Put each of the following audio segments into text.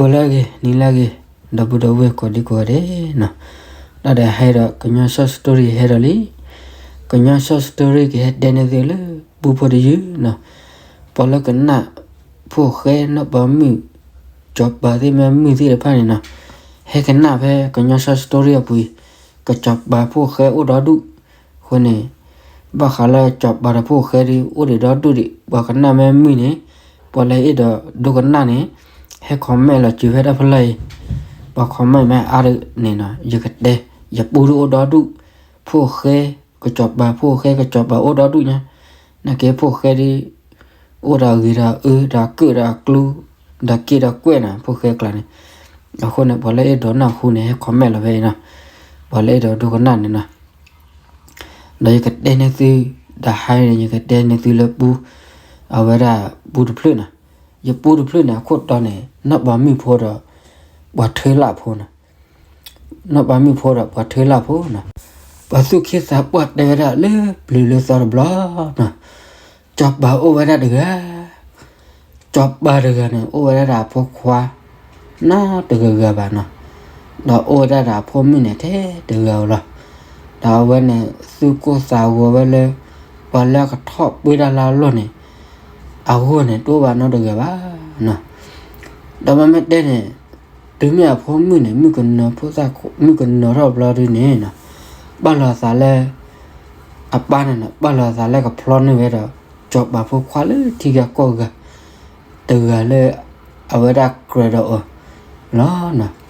ဂီၤလၢအဂ့ၤ နံၤလၢအဂ့ၤ ဒီပုၢ်ဒီဝဲၢ်ကိးဒံကိးဂၤဒဲးနီၤ, တၢ်ဒီးဟဲဒီးကညီ short story ဟဲဒီးလံ, ကညီ short story ကဟဲတဲန့ၢ်သုလၢ ပူဖိတယုၢ်နီၤ, ပှၤလၢကနၣ် ဖိၣ်ဃဲနီၢ်ပၤမုၣ် စီၤပၤသ့ၣ်မ့ၢ်မုၣ်သ့ၣ်တဖၣ်န့ၣ်နီၤ, ဟဲကနၣ်ဖဲကညီ short story အပူၤအံၤ, ကစီၤပၤဖိၣ်ဃဲအိၣ်ဒီဒူၣ်, အဃိန့ၣ် ဘၣ်ဃးလၢစီၤပၤဒီးဖိၣ်ဃဲဒုး အိၣ်ဒံးဒီဒူၣ်ဒံး, ပှၤကနၣ်မ့ၢ်မုၣ်န့ၣ်, ပှၤလၢအအဲၣ်ဒိးဒိကနၣ်န့ၣ်, ဟဲ comment လီၤစုၤဖဲတၢ်ဖီလာ်အံၤ, ပှၤ comment မ့ၢ်အါဒုးန့ၣ်နီၤ, ယကတဲ, ယပူဒုးအိၣ်ဒီဒူၣ်, ဖိၣ်ဃဲ ကစီၤပၤ ဖိၣ်ဃဲ ကစီၤပၤအိၣ်ဒီဒူၣ်ညါ, နာ်က့ဖိၣ်ဃဲဒုး အိၣ်ဒီးအဂ့ၤဒီးအအၢ ဒီးကၢၣ်ဒီးအကျူ ဒီးက့ဒီးကွဲၢ်နီၤ ဖိၣ်ဃဲကျါန့ၣ်, အဃိန့ၣ် ပှၤလၢအဲၣ်ဒိးနၢ်ဟူန့ၣ် ဟဲ comment လီၤဖဲအံၤနီၤ, ပှၤလၢအဲၣ်ဒိးဒိကနၣ်န့ၣ်နီၤ, ဒီးယကတဲန့ၢ်သု, ဒီးဟါန့ၣ် ယကတဲန့ၢ်သုလၢပူ, အဝဲဒၣ်ပူတဖျၢၣ်နီၤ, ယပူတဖျၢၣ်န့ၣ် အခိၣ်တီန့ၣ် နီၢ်ပၤမုၣ်ဖိဒီး ပှၤထၢလၣ်ဖိနီၤ, နီၢ်ပၤမုၣ်ဖိဒီးပှၤထၢလၣ်ဖိနီၤ, ပှၤသူၣ်က့သးပှၢ်တဲဝဲဒၣ်လၢပျၢၤလၢသီတဘျီနီၤ, စီၤပၤအိၣ်ဝဲဒၣ်တဂၤ, စီၤပၤတဂၤန့ၣ် အိၣ်ဝဲဒၣ်ဒီးအဖိခွါ နီတဂၤဂၤဘၣ်နီၤ, ဒီးအိၣ်ဝဲဒၣ်ဒီးအဖိမုၣ်န့ၣ်ထဲတဂၤဧိၤလီၤ, ဒီးအဝဲန့ၣ် သူၣ်ကိၢ်သးဂီၤဝဲလၢ ပှၤလၢအကထီၣ်ပှ့ၤတၢ်လၢအလီၢ်န့ၣ် အဂီၢ်န့ၣ် တအိၣ်ဘၣ်နီတဂၤဘၣ်နီၤ, ဒီးမ့မ့ၢ်တဲန့ၣ် တုၤမ့ၢ်အဖိမုၣ်န့ၣ် မုၣ်ကနီၤဖိသၣ် မုၣ်ကနီၤထီၣ်ဘျီဒုန့ၣ်နီၤ, ပာ်လီၤသးလၢ အပၢ်န့ၣ်နီၤ ပာ်လီၤသးလၢကဖျီန့ၢ်ဝဲဒီး စီၤပၤဖိခွါလၢထံဂၤကီၢ်ဂၤ တဂၤလၢ အဝဲဒၣ်ကြၢးဒီးအီၤလီၤနီၤ,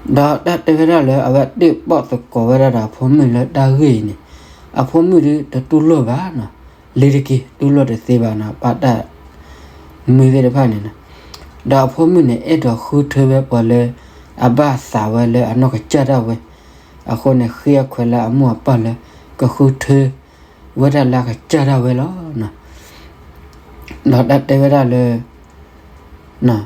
ဒီးတၢ်တဲဝဲဒၣ်လၢအဝဲတ့ၢ်ပီၣ်သကိးဝဲဒၣ်ဒီးအဖိမုၣ်လၢတၢ်ဂ့ၢ်အံၤန့ၣ်, အဖိမုၣ်ဒုတတူၢ်လိာ်ဘၣ်နီၤ, လ့ၤတက့ၤ တူၢ်လိာ်တသ့ဘၣ်နီၤ ပာ်တၢ် မုၢ်သ့ၣ်တဖၣ်န့ၣ်နီၤ, ဒီးအဖိမုၣ်န့ၣ် အဲၣ်ဒိးဃုထၢဝဲပှၤလၢ အဘၣ်သးဝဲလၢအနီၢ်ကစၢ်ဒၣ်ဝဲ, အဃိန့ၣ် ဃ့အခွဲးလၢအမိၢ်အပၢ်လၢ ကဃုထၢ ဝဲဒၣ်လၢအကစၢ်ဒၣ်ဝဲလီၤ. ဒီးတၢ်တဲဝဲဒၣ်လၢ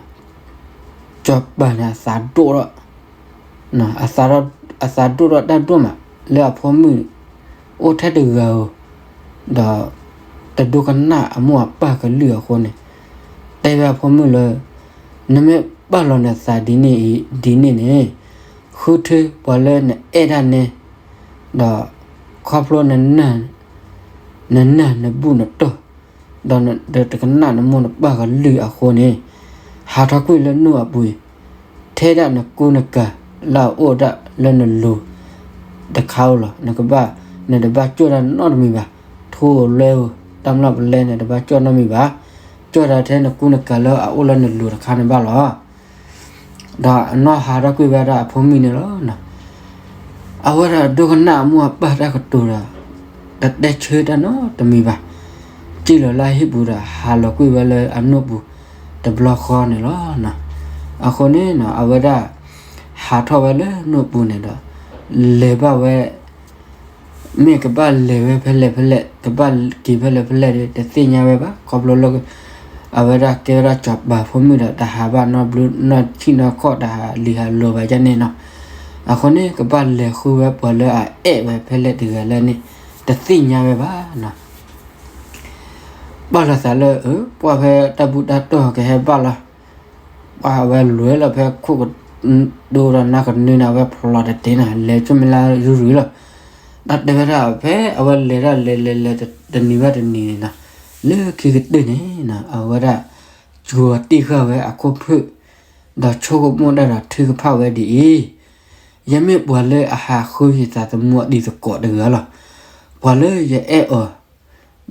စီၤပၤန့ၣ် အသးဒိၣ်ထီၣ်, အသးဒိၣ်ထီၣ်တၢ်ဒိၣ်မး လၢအဖိမုၣ် အိၣ်ထဲတဂၤဧိၤ, ဒီး တဒိကနၣ်အမိၢ်အပၢ်ကလုၢ်အဃိန့ၣ်, တဲဝဲအဖိမုၣ်လၢ နမ့ၢ်ပာ်လီၤနသးဒ်န့ၣ်အံၤ ဒ်န့ၣ်န့ၣ်, ဃုထၢပှၤလၢနအဲၣ်ဒၣ်နဲ, ဒီး ခီဖျိ နနၢ်နဘူၣ်နတီၢ်, ဒီးတကနၣ်နမိၢ်နပၢ်ကလုၢ်အဃိန့ၣ်, ဟးထီၣ်ကွံာ်လၢနိၣ်အပူၤအံၤ, ထဲဒၣ်နကူနကၤလၢအအိၣ်ဒၣ်လၢနလိၤတခါဧိၤလီၤ. နကဘၣ်, နတဘၣ်ကၠီၣ်တၢ်နီတမံၤဘၣ်, ထိလွဲဧိၤ တၢ်မျၢ်ပလဲန့ၣ် တဘၣ်ကၠီၣ်နီတမံၤဘၣ်, ကၠီၣ်တၢ်ထဲနကူနကၤလၢအအိၣ်လၢနလိၤတခါန့ၣ်ဘၣ်လီၤ. ဒီးအနီၢ်ဟးထီၣ်ကွံာ်ဝဲဒၣ်အဖိမုၣ်န့ၣ်လီၤ. အဝဲဒၣ်ဒိကနၣ်အမိၢ်အပၢ်တၢ်ကတိၤဒီး, တတဲဆၢတၢ်နီတမံၤဘၣ်, စံၣ်လီၤလၢအဟံၣ်ပူၤဒီး ဟးလီၤကွံာ်ဝဲလၢအနိၣ်ပူၤတဘျီဃီန့ၣ်လီၤ. အဃိန့ၣ် အဝဲဒၣ် ဟးထီၣ်ဝဲလၢနိၣ်ပူၤန့ၣ်ဒီး, လဲၤဘၣ်ဝဲ မ့ၢ်ကဘၣ်လဲၤဝဲဖဲလဲၣ်ဖဲလဲၣ် ကဘၣ်က့ၤဖဲလဲၣ်ဖဲလဲၣ်ဒီး တသ့ၣ်ညါဝဲဘၣ် ခီဖျိလၢ အဝဲဒၣ်ကဲဝဲဒၣ်စီၤပၤဖိမုၣ်ဒီး တဟးဘၣ်နီတဘျုးနီထံၣ်နီခီၣ် တဟးလံာ်ဟးလိၤဘၣ်ယဲန့ၣ်နီၤ. အဃိန့ၣ် ကဘၣ်လဲၤဃုဝဲပှၤလၢအအဲၣ်ဝဲဖဲလဲၣ်တဂၤလဲၣ်န့ၣ် တသ့ၣ်ညါဝဲဘၣ်နီၤ. ဘၣ်လီၤသးလၢ ပှၢ်ဖဲတၢ်ဘူၣ်တၢ်တီၢ်ကဟဲဘၣ်လီၤ. ပှၢ်ဝဲလဲၤလီၤဖဲခိၣ်ကဒိဒီးနၢ်ကနၢန့ၣ် အဝဲဖျိးတတ့ၢ်နီၤ လဲၤကၠိမ့ၢ်လၢရုရုလီၤ. တၢ်တဲဝဲဒၣ်ဖဲအဝဲလဲၤဒၣ်လဲၤလဲၤလဲၤတနံၤဘၣ်တနံၤန့ၣ်နီၤ လၢခံကတၢၢ်န့ၣ်နီၤ အဝဲဒၣ် ကၠီၤတံၢ်ဃာ်ဝဲအခိၣ်ဖၢၣ် ဒီးဆိကမိၣ်တၢ်ဒီးထုကဖၣ်ဝဲဒ်အံၤ, ယမ့ၢ်ပှၤလၢအဟးဃုယသးသမူအတံၤသကိးတဂၤလီၤ. ပှၤလၢယအဲၣ်အီၤ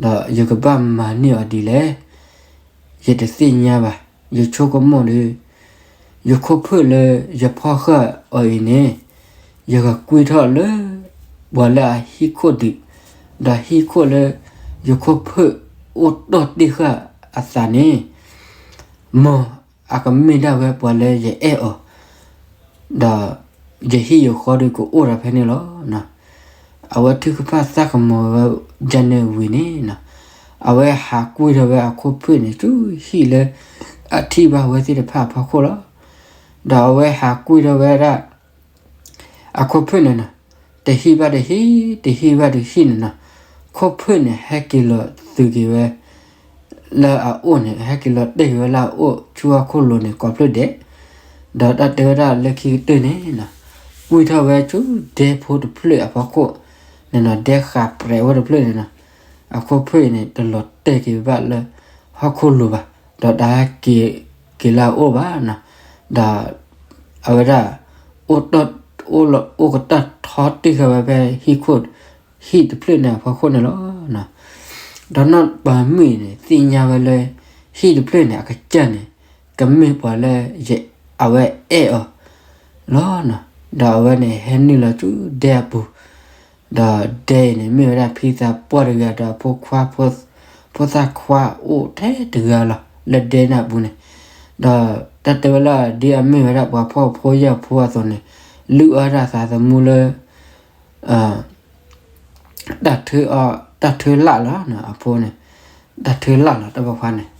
ဒီးယကဘၣ်မၤန့ၢ်အီၤဒ်လဲၣ်. ယတသ့ၣ်ညါဘၣ်. ယဆိကမိၣ်ဒီး ယခိၣ်ဖၢၣ်လၢယဖီၣ်ဃာ်အီၤအံၤန့ၣ် ယကကွံာ်ထီၣ်လၢ ပှၤလၢအဟံၣ်ခိၣ်ဒုး, ဒီးဟံၣ်ခိၣ်လၢ ယခိၣ်ဖၢၣ်အိၣ်တီၢ်တ့ၢ်ဃာ်အသးန့ၣ် မ်အကမ့ၢ်ဒၣ်ဝဲပှၤလၢယအဲၣ်အီၤ, ဒီးယဟံၣ်ယဃီဒီးကအိၣ်ဒီးဖဲန့ၣ်လီၤ. အဝဲထုကဖၣ်သးကမီၤဝဲဒ်န့ၣ်ဝံၤန့ၣ်နီၤ အဝဲဟးကွံာ်ထီၣ်ဝဲအခိၣ်ဖၢၣ်န့ၣ် ဆူဟံၣ်လၢအထံၣ်ဘၣ်ဝဲသ့ၣ်တဖၣ်အဖီခိၣ်လီၤ. ဒီးအဝဲဟးကွံာ်ထီၣ်ဝဲဒၣ် အခိၣ်ဖၢၣ်န့ၣ်နီၤ တဟံၣ်ဘၣ်တဟံၣ် တဟံၣ်ဘၣ်တဟံၣ်န့ၣ်နီၤ ခိၣ်ဖၢၣ်န့ၣ်ဟဲက့ၤလီၤသုးက့ၤဝဲ လၢအအိၣ်န့ၣ် ဟဲက့ၤလီၤတဲာ်က့ၤဝဲလၢအအိၣ်ဆူဟီၣ်ခိၣ်လိၤန့ၣ် ကိးဖျၢၣ်ဒဲး, ဒီးတၢ်တဲဝဲဒၣ်လၢခံကတၢၢ်န့ၣ်နီၤ, ကွံာ်ထီၣ်ဝဲဆူဒဲဖိတဖျၢၣ်အဖီခိၣ်န့ၣ်နီၤ, ဒဲဃးပြဲးဝဲတဖျၢၣ်န့ၣ်နီၤ, အခိၣ်ဖျၢၣ်အံၤန့ၣ် တလီၤတဲာ်က့ၤဘၣ်လၢဟီၣ်ခိၣ်လိၤဘၣ်, ဒီးတဟဲက့ၤက့ၤလၢအအိၣ်ဘၣ်နီၤ, ဒီး အဝဲဒၣ် အိၣ်တ့ၢ် အိၣ်လီၤ အိၣ်ကတၢၢ်ထီတ့ၢ်ဃာ်ဝဲဖဲဟံၣ်ခိၣ် ဟံၣ်တဖျၢၣ်န့ၣ်အဖီခိၣ်န့ၣ်လီၤ. ဒီးနီၢ်ပၤမုၣ်န့ၣ် သ့ၣ်ညါဝဲလၢ ဟံၣ်တဖျၢၣ်န့ၣ် အကစၢ်န့ၣ် ကမ့ၢ်ပှၤလၢ အဝဲအဲၣ်အီၤလီၤ. ဒီးအဝဲန့ၣ် ဟဲနုာ်လီၤဆူဒဲအပူၤ, ဒီးဒဲအံၤန့ၣ် မ့ၢ်ဝဲဒၣ်ဖံသးပှၢ်တဂၤ ဒီးဖိခွါ ဖိသၣ်ခွါအိၣ်ထဲတဂၤလီၤ လၢဒဲန့ၣ်အပူၤန့ၣ်, ဒီးတၢ်တဲဝဲလၢဒ်အမ့ၢ်ဝဲဒၣ်ပှၤဖှီၣ်ဖိယာ်ဖိအသိးန့ၣ်, လုၢ်အီၣ်တၢ်သးသမူလၢ တၢ်ထၢအီၤ တၢ်ထၢလၣ်လီၤ အဖိန့ၣ်, တၢ်ထၢလၣ်လီၤ တၢ်ပိာ်ခွါန့ၣ်,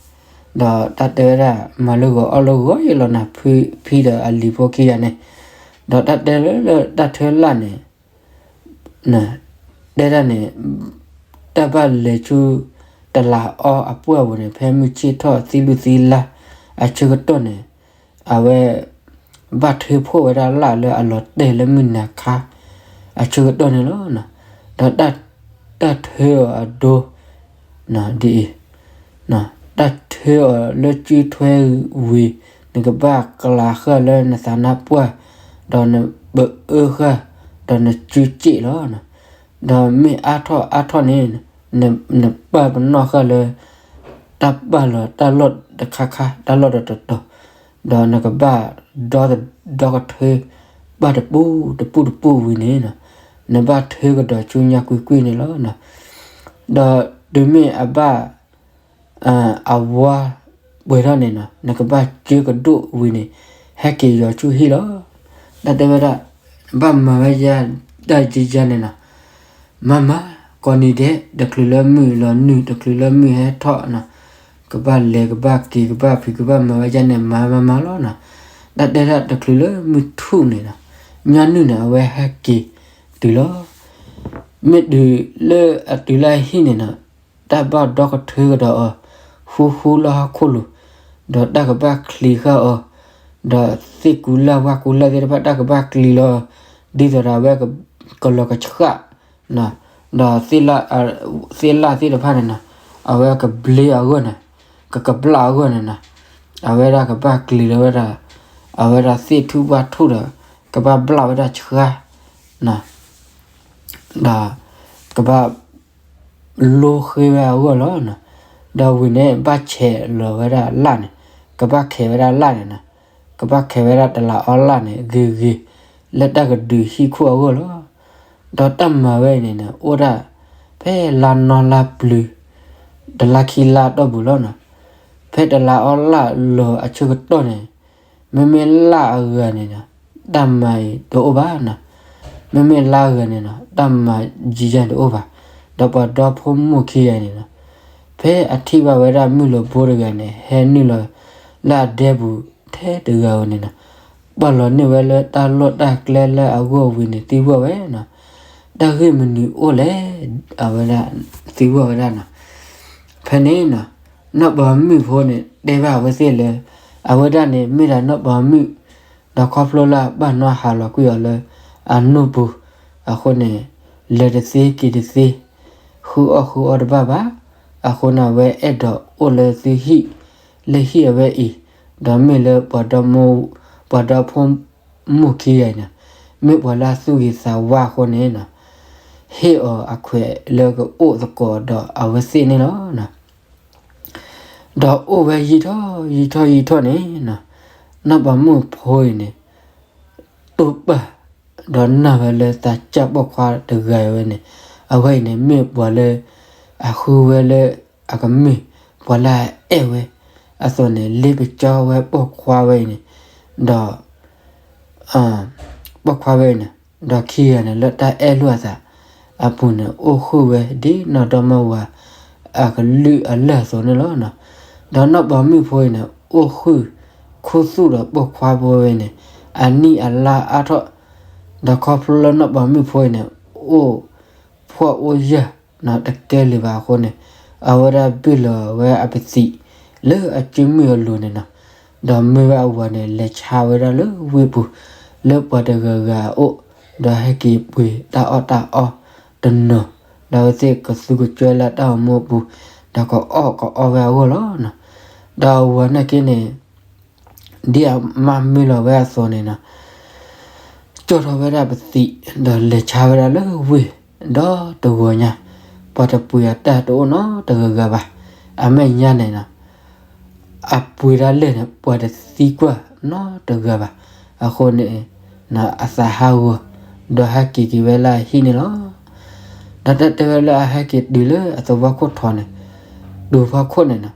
ဒီးတၢ်တဲဝဲဒၣ် မၤလၢဂီၤအီၣ်လၢဂီၤအံၤလီၤနၤ ဖံဒီးအလံၤဖိခံဂၤန့ၣ်, ဒီးတၢ်တဲလၢတၢ်ထၢလၣ်န့ၣ် တဲဒၣ်န့ၣ် တၢ်ဘၣ်လဲၤဆူ တလးအီအပှၢ်ပူၤန့ၣ် ဖဲမုၢ်ဆ့ၣ်ထီၣ်သံလုၢ်သံလၢ်အဆၢကတီၢ်န့ၣ်, အဝဲ ဘၣ်ထၢဖှိၣ်ဝဲဒၣ်လၣ်လၢအလီၤတဲာ်လၢမုၢ်နၤခါ အဆၢကတီၢ်န့ၣ်လီၤ. ဒီးတၢ်ထၢအီၤအဒိ ဒ်အံၤ, တၢ်ထၢအီၤလၢစုထွဲဝံၤ နကဘၣ်ကျးဃာ်လၢနသးနါပှၢ်, ဒီးနပအၢဃာ်, ဒီးနစုစ့ၣ်လီၤ. ဒီးမ့ၢ်အါထီၣ်အါထီၣ်န့ၣ် နပာ်ပနီၣ်ဃာ်လၢ တၢ်ပာ်လီၤတၢ်လီၢ်တခါခါ တၢ်လီၢ်တတီၤတီၤ, ဒီးနကဘၣ် ဒီကထၢ ပာ်တပူၤတပူၤတပူၤဝံၤန့ၣ်, နဘၣ်ထၢကဒီးဆူညါကွ့ၢ်ကွ့ၢ်န့ၣ်လီၤ. ဒီးတုၤမ့ၢ်အဘၣ် အဝါပှဲၤထီၣ်န့ၣ်နီၤ, နကဘၣ်ကၢကဒိၣ်ဝံၤန့ၣ် ဟဲက့ၤယီၤဆူဟံၣ်လီၤ. တၢ်တဲဝဲဒၣ် ဘၣ်မၤဝဲယါတၢ်ယံၤယါန့ၣ်နီၤ, မၤမၤ, ကိးနံၤဒဲး တချုးလၢမုၢ်လီၤနုာ် တချုးလၢမုၢ်ဟဲထီၣ်နီၤ, ကဘၣ်လဲၤကဘၣ်က့ၤ ကဘၣ်ဖံးကဘၣ်မၤဝဲယါန့ၣ် မၤမၤမၤလီၤနီၤ. တၢ်တဲဒၣ်တချုးလၢမုၢ်ထူၣ်န့ၣ်နီၤ, ညီနုၢ်န့ၣ် အဝဲဟဲက့ၤတုၤလီၤ. မ့ၢ်တုၤလၢအတုၤလၢအဟံၣ်န့ၣ်နီၤ, တၢ်ဘၣ်ဒီကထၢကဒီးအီၤ ဃူဃူလၢဟီၣ်ခိၣ်လိၤ, ဒီးတၢ်ကဘၣ်ချံးဃာ်အီၤ, ဒီးသ့ၣ်ကူလၢ်ဝၣ်ကူလၢ်သ့ၣ်တဖၣ် တၢ်ကဘၣ်ကျံၤလီၤ, ဒ်သိးဒီးအဝဲကလီၤကဆှၣ်, ဒီး သ့ၣ်လၣ်သ့ၣ်တဖၣ်န့ၣ်နီၤ, အဝဲကဘျ့အဂီၢ်န့ၣ်, ကကဘျၣ်အဂီၢ်န့ၣ်နီၤ, အဝဲဒၣ်ကဘၣ်ကျံၤလီၤဝဲဒၣ်, အဝဲဒၣ်သ့ၣ်ထူၣ်ဝၣ်ထူၣ်ဒီး ကဘၣ်ဘျၣ်ဝဲဒၣ်ဆှါ ဒီး ကဘၣ် လိဃ့ဝဲအဂီၢ်လီၤ. ဒီးဝံၤန့ၣ် ဘၣ်ဆဲးလီၤဝဲဒၣ်လၣ်န့ၣ်, ကဘၣ်ခဲးဝဲဒၣ်လၣ်န့ၣ်နီၤ, ကဘၣ်ခဲးဝဲဒၣ်တလးအီလၣ်န့ၣ် ဂ့ၤဂ့ၤ လၢတၢ်ကဒုးဟံၣ်ခိၣ်အဂီၢ်လီၤ. ဒီးတၢ်မၤဝဲအံၤန့ၣ်န့ၣ် အိၣ်ဒၣ် ဖဲလါနီလါပျုၤ တလါခံလါတီၢ်ပူၤလီၤနီၤ. ဖဲတလးအီလၣ်လီၤအဆၢကတီၢ်န့ၣ် မ့မ့ၢ်လၣ်အဂၤန့ၣ်နီၤ, တၢ်မၤအံၤတအိၣ်ဘၣ်နီၤ. မ့မ့ၢ်လါအဂၤန့ၣ်နီၤ, တၢ်မၤယံၤယါတအိၣ်ဘၣ်. ဒီးပှၤဒီဖိမိၢ်ခံဂၤန့ၣ်နီၤ, ဖဲအထံၣ်ဘၣ်ဝဲဒၣ်မုၢ်လိၤဘိတဂၤန့ၣ် ဟဲနုာ်လီၤလၢအဒဲပူၤထဲတဂၤဧိၤန့ၣ်နီၤ, ပာ်လီၤန့ၢ်ဝဲလၢတၢ်လီၢ်တၢ်ကျဲလၢအဂီၢ်ဝံၤန့ၣ် သံကွၢ်ဝဲနီၤ, တၢ်ဂ့ၢ်မနုၤအိၣ်လဲၣ်, အဝဲဒၣ်သံကွၢ်ဝဲဒၣ်နီၤ. ဖဲန့ၣ်နီၤ, နီၢ်ပၤမုၣ်ဖိန့ၣ် တဲဘၣ်အဝဲသ့ၣ်လၢ အဝဲဒၣ်န့ၣ် မ့ၢ်ဒၣ်နီၢ်ပၤမုၣ် ဒီးခီဖျိလၢအပာ်နီၣ်ဟးလီၤကွံာ်အီၤလၢအနိၢ်ပူၤအဃိန့ၣ်, လဲၤတသ့က့ၤတသ့, ဃုအီၣ်ဃုအီတဘၣ်ဘၣ်. အဃိန့ၣ် အဝဲအဲၣ်ဒိးအိၣ်လၢသုဟံၣ်, လၢဟံၣ်အဝဲအံၤ, ဒီးမ့ၢ်လၢ ပှၤဒီဖိမိၢ်ခံဂၤအံၤန့ၣ်, မ့ၢ်ပှၤလၢအသူၣ်ဂ့ၤသးဝါအဃိန့ၣ်နီၤ, ဟ့ၣ်အီၤအခွဲးလၢကအိၣ်သကိးဒီးအဝဲသ့ၣ်န့ၣ်လီၤ. ဒီးအိၣ်ဝဲယံာ်ထီၣ်ယံာ်ထီၣ်ယံာ်ထီၣ်န့ၣ်နီၤ, နီၢ်ပၤမုၣ်ဖိအံၤန့ၣ် တိာ်ပာ်ဒီးနာ်ဝဲလၢသးစၢ်ပိာ်ခွါတဂၤဝဲန့ၣ်, အဝဲအံၤန့ၣ်မ့ၢ်ပှၤလၢ အဃုဝဲလၢအကမ့ၢ်ပှၤလၢအအဲၣ်ဝဲအသိးန့ၣ် လ့ပစီဝဲပိာ်ခွါဝဲအံၤန့ၣ်, ဒီး ပိာ်ခွါဝဲအံၤန့ၣ်, ဒီးခံဂၤန့ၣ် လၢတၢ်အဲၣ်လွံၢ်အသးအပူၤန့ၣ် အိၣ်ဃုာ်ဝဲဒ်နီၢ်ဒီမါဝၤ အကလုၢ်အလၢ်အသိးန့ၣ်လီၤ. ဒီးနီၢ်ပၤမုၣ်ဖိအံၤန့ၣ် အိၣ်ဃုာ်ခူသူၣ်ဒီးပိာ်ခွါဖိဝဲအံၤန့ၣ် အနံၣ်အလါအါထီၣ်, ဒီးခီဖျိလၢနီၢ်ပၤမုၣ်ဖိအံၤန့ၣ် အိၣ်ဖှီၣ်အိၣ်ယာ် တကဲလၢၤဘၣ်အဃိန့ၣ်, အဝဲဒၣ်ဘ့ၣ်လီၤဝဲအပသံး လၢအစုမုၢ်အလိၤန့ၣ်နီၤ, ဒီးမၢဝဲအဝၤန့ၣ် လဲၤဆါဝဲဒၣ်လၢဝ့ၢ်ပူၤ လၢပှၤတဂၤဂၤအအိၣ်, ဒီးဟဲက့ၤပှ့ၤတၢ်အီၣ်တၢ်အီတနီၤ, ဒီးအဝဲသ့ၣ်ကသူကကွဲလၢတၢ်အိၣ်မူအပူၤ, ဒီးကအီၣ်ကအီဝဲအဂီၢ်လီၤ. ဒီးအဝၤနာ်က့န့ၣ် ဒ်အမါမၢလီၤဝဲအသိးန့ၣ်နီၤ, ကၠီၣ်ထီၣ်ဝဲဒၣ်ပသံး ဒီးလဲၤဆါဝဲဒၣ်လၢဝ့ၢ်, ဒီးတဂီၤညါ ပှၤတပှ့ၤအတၢ်တအိၣ်နီတဂၤဂၤဘၣ်. အမဲာ်ညါန့ၣ်နီၤ အပှ့ၤဒၣ်လဲာ်န့ၣ် ပှၤတသံကွၢ်နီတဂၤဘၣ်. အဃိန့ၣ် အသးဟးဂီၤ ဒီးဟဲက့ၤက့ၤဝဲလၢအဟံၣ်န့ၣ်လီၤ. ဒီးတၢ်တဲဝဲလၢအဟဲက့ၤတုၤလၢအသဝီခိၣ်ထံးန့ၣ်, တုၤဖီခိၣ်န့ၣ်နီၤ,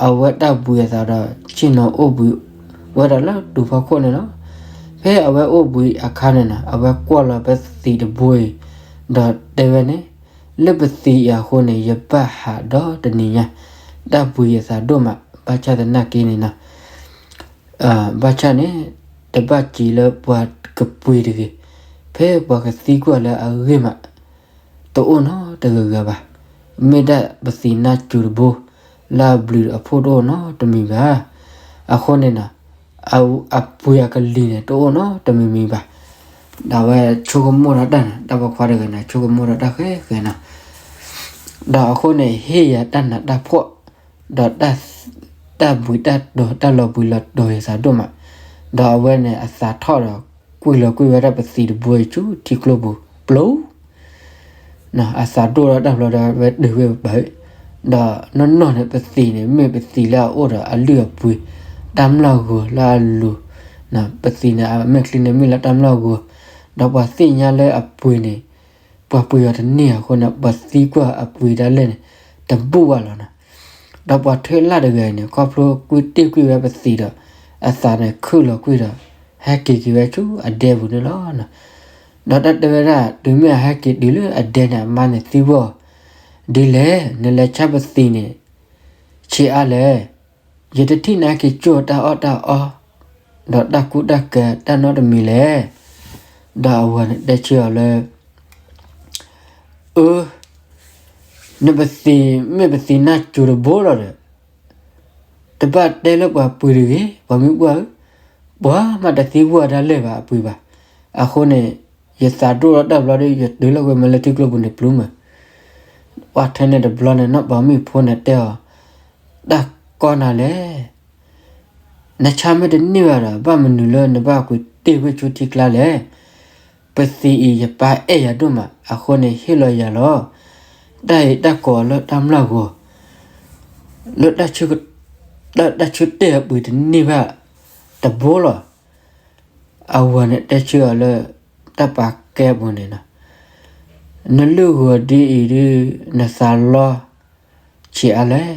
အဝဲတၢ်ဘှံးအသးဒီး ဆ့ၣ်နီၤအိၣ်ဘှံးဝဲဒၣ်လၢတုၤဖီခိၣ်န့ၣ်လီၤ. ဖဲအဝဲအိၣ်ဘှံးအခါန့ၣ်နီၤ, အဝဲကွၢ်လီၤပသံးတဘိအံၤ, ဒီးတဲဝဲန့ၣ်, လၢပသံးအံၤအဃိန့ၣ် ယဘၣ်ဟးဒီတနံၤညါ, တၢ်ဘှံးအသးဒိၣ်မး, ဘၣ်ဆၣ်သနာ်က့န့ၣ်နီၤ ဘၣ်ဆၣ်န့ၣ် တဘၣ်စံးလၢပှၤကပှ့ၤတဂ့ၤ, ဖဲပှၤကသံကွၢ်လၢအဂ့ၢ်မး တအိၣ်နီတဂၤဂၤဘၣ်. မ့ၢ်ဒၣ်ပသံးနါစူၤတဘိ လၢအဘျုးအဖှိၣ်တအိၣ်နီတမံၤဘၣ်. အဃိန့ၣ်နီၤ အပှ့ၤအကလံၤန့ၣ် တအိၣ်နီတမံၤမံၤဘၣ်. ဒီးအဝဲဆိကမိၣ်ဒီးတၢ်န့ၣ်, တၢ်ပိာ်ခွါတဂၤန့ၣ် ဆိကမိၣ်ဒီးတၢ်ဃဲဃဲနီၤ. ဒီးအဃိန့ၣ် ဟ့ၣ်ယၤတၢ်နးတၢ်ဖှီၣ်, ဒီး တၢ်ဘှံးတၢ်တီၤ တၢ်လီၤဘှံးလီၤတီၤယသးဒိၣ်မး, ဒီးအဝဲန့ၣ်အသးထီၣ်ဒီး ကွံာ်လီၤကွံာ်ဝဲဒၣ်ပသံးတဘိအံၤဆူထံကျိပူၤ ပျိ အသးဒိၣ်ဒီးတၢ်ဘျီဒီး ဝဲတုၤဝဲပာ်ဝဲ, ဒီးနီၢ်နီၢ်န့ၣ် ပသံးန့ၣ် မ့ၢ်ပသံးလၢအအိၣ်ဒီးအလုၢ်အပှ့ၤ တၢ်မျၢ်ဂီၤလၢအလိၤ, ပသံးန့ၣ် အမဲာ်ချံန့ၣ်မ့ၢ်လၢတၢ်မျၢ်ဂီၤ, ဒီးပှၤသ့ၣ်ညါလၢအပှ့ၤန့ၣ် ပှၤပှ့ၤအီၤတန့ၢ်အဃိန့ၣ် ပှၤသံကွၢ်အပှ့ၤဒၣ်လဲာ်န့ၣ် တဘူၣ်ဘၣ်လီၤနီၤ. ဒီးပှၤထၢလၣ်တဂၤအံၤန့ၣ် ခီဖျိကွံာ်တ့ၢ်ကွံာ်ဝဲပသံးဒီး အသးန့ၣ်ခုၣ်လီၤကွံာ်ဒီး ဟဲက့ၤက့ၤဝဲဆူအဒဲပူၤန့ၣ်လီၤ. ဒီးတၢ်တဲဝဲဒၣ် တုၤမ့ၢ်အဟဲက့ၤတုၤလၢအဒဲန့ၣ် အမါန့ၣ်သံကွၢ်အီၤ, ဒ်လဲၣ် နလဲၤဆါပသံးန့ၣ် ဆံးအါလဲၣ်. ယတထံၣ်နၤက့ၤကၠိၢ်တၢ်အီၣ်တၢ်အီ ဒီးတၢ်ကူတၢ်ကၤတၢ်နီတမံၤလဲၣ်. ဒီးအဝၤန့ၣ်တဲဆၢအီၤလၢ အၢ နပသံးမ့ၢ်ပသံးနါစိၤတဘိလီၤဒီး တဘၣ်တဲလၢပှၤပှ့ၤတဂ့ၤ, ပှၤမုၢ်ပှၢ်ဧၢ, ပှၤမၤတသံကွၢ်ဒၣ်လဲာ်ဘၣ်အပှ့ၤဘၣ်. အဃိန့ၣ် ယသးဒိၣ်ထီၣ်တၢ်ဘျီဒီး ယတုၤလီၤကွံာ်မးလၢထံကျိပူၤန့ၣ်ပျိမး. ပှၤထဲန့ၣ်တဘျီန့ၣ် နီၢ်ပၤမုၣ်ဖိန့ၣ်တဲအီၤ, တၢ်ကီနၤလဲၣ် နဆါမ့ၢ်တန့ၢ်ဘၣ်ဒီး ဘၣ်မနုၤလၢနဘၣ်ကွံာ်တ့ၢ်ဝဲဆူထံကျါလဲၣ်. ပသံးအံၤယပၢ်အဲၣ်ယၤဒိၣ်မး အဃိန့ၣ်ဟ့ၣ်လီၤယၤလီၤ. တၢ်အံၤတၢ်ကိးအီၤလၢတၢ်မျၢ်ဂီၤ လၢတၢ်ဆၢတဲာ်အပှ့ၤတန့ၢ်ဘၣ်တဘိလီၤ. အဝၤန့ၣ်တဲဆၢအီၤလၢ တၢ်ပာ်ကဲအပူၤန့ၣ်လီၤ. နလုၢ်ဂီၤဒ်အံၤဒုး နသးလီဆံးအါလဲၣ်.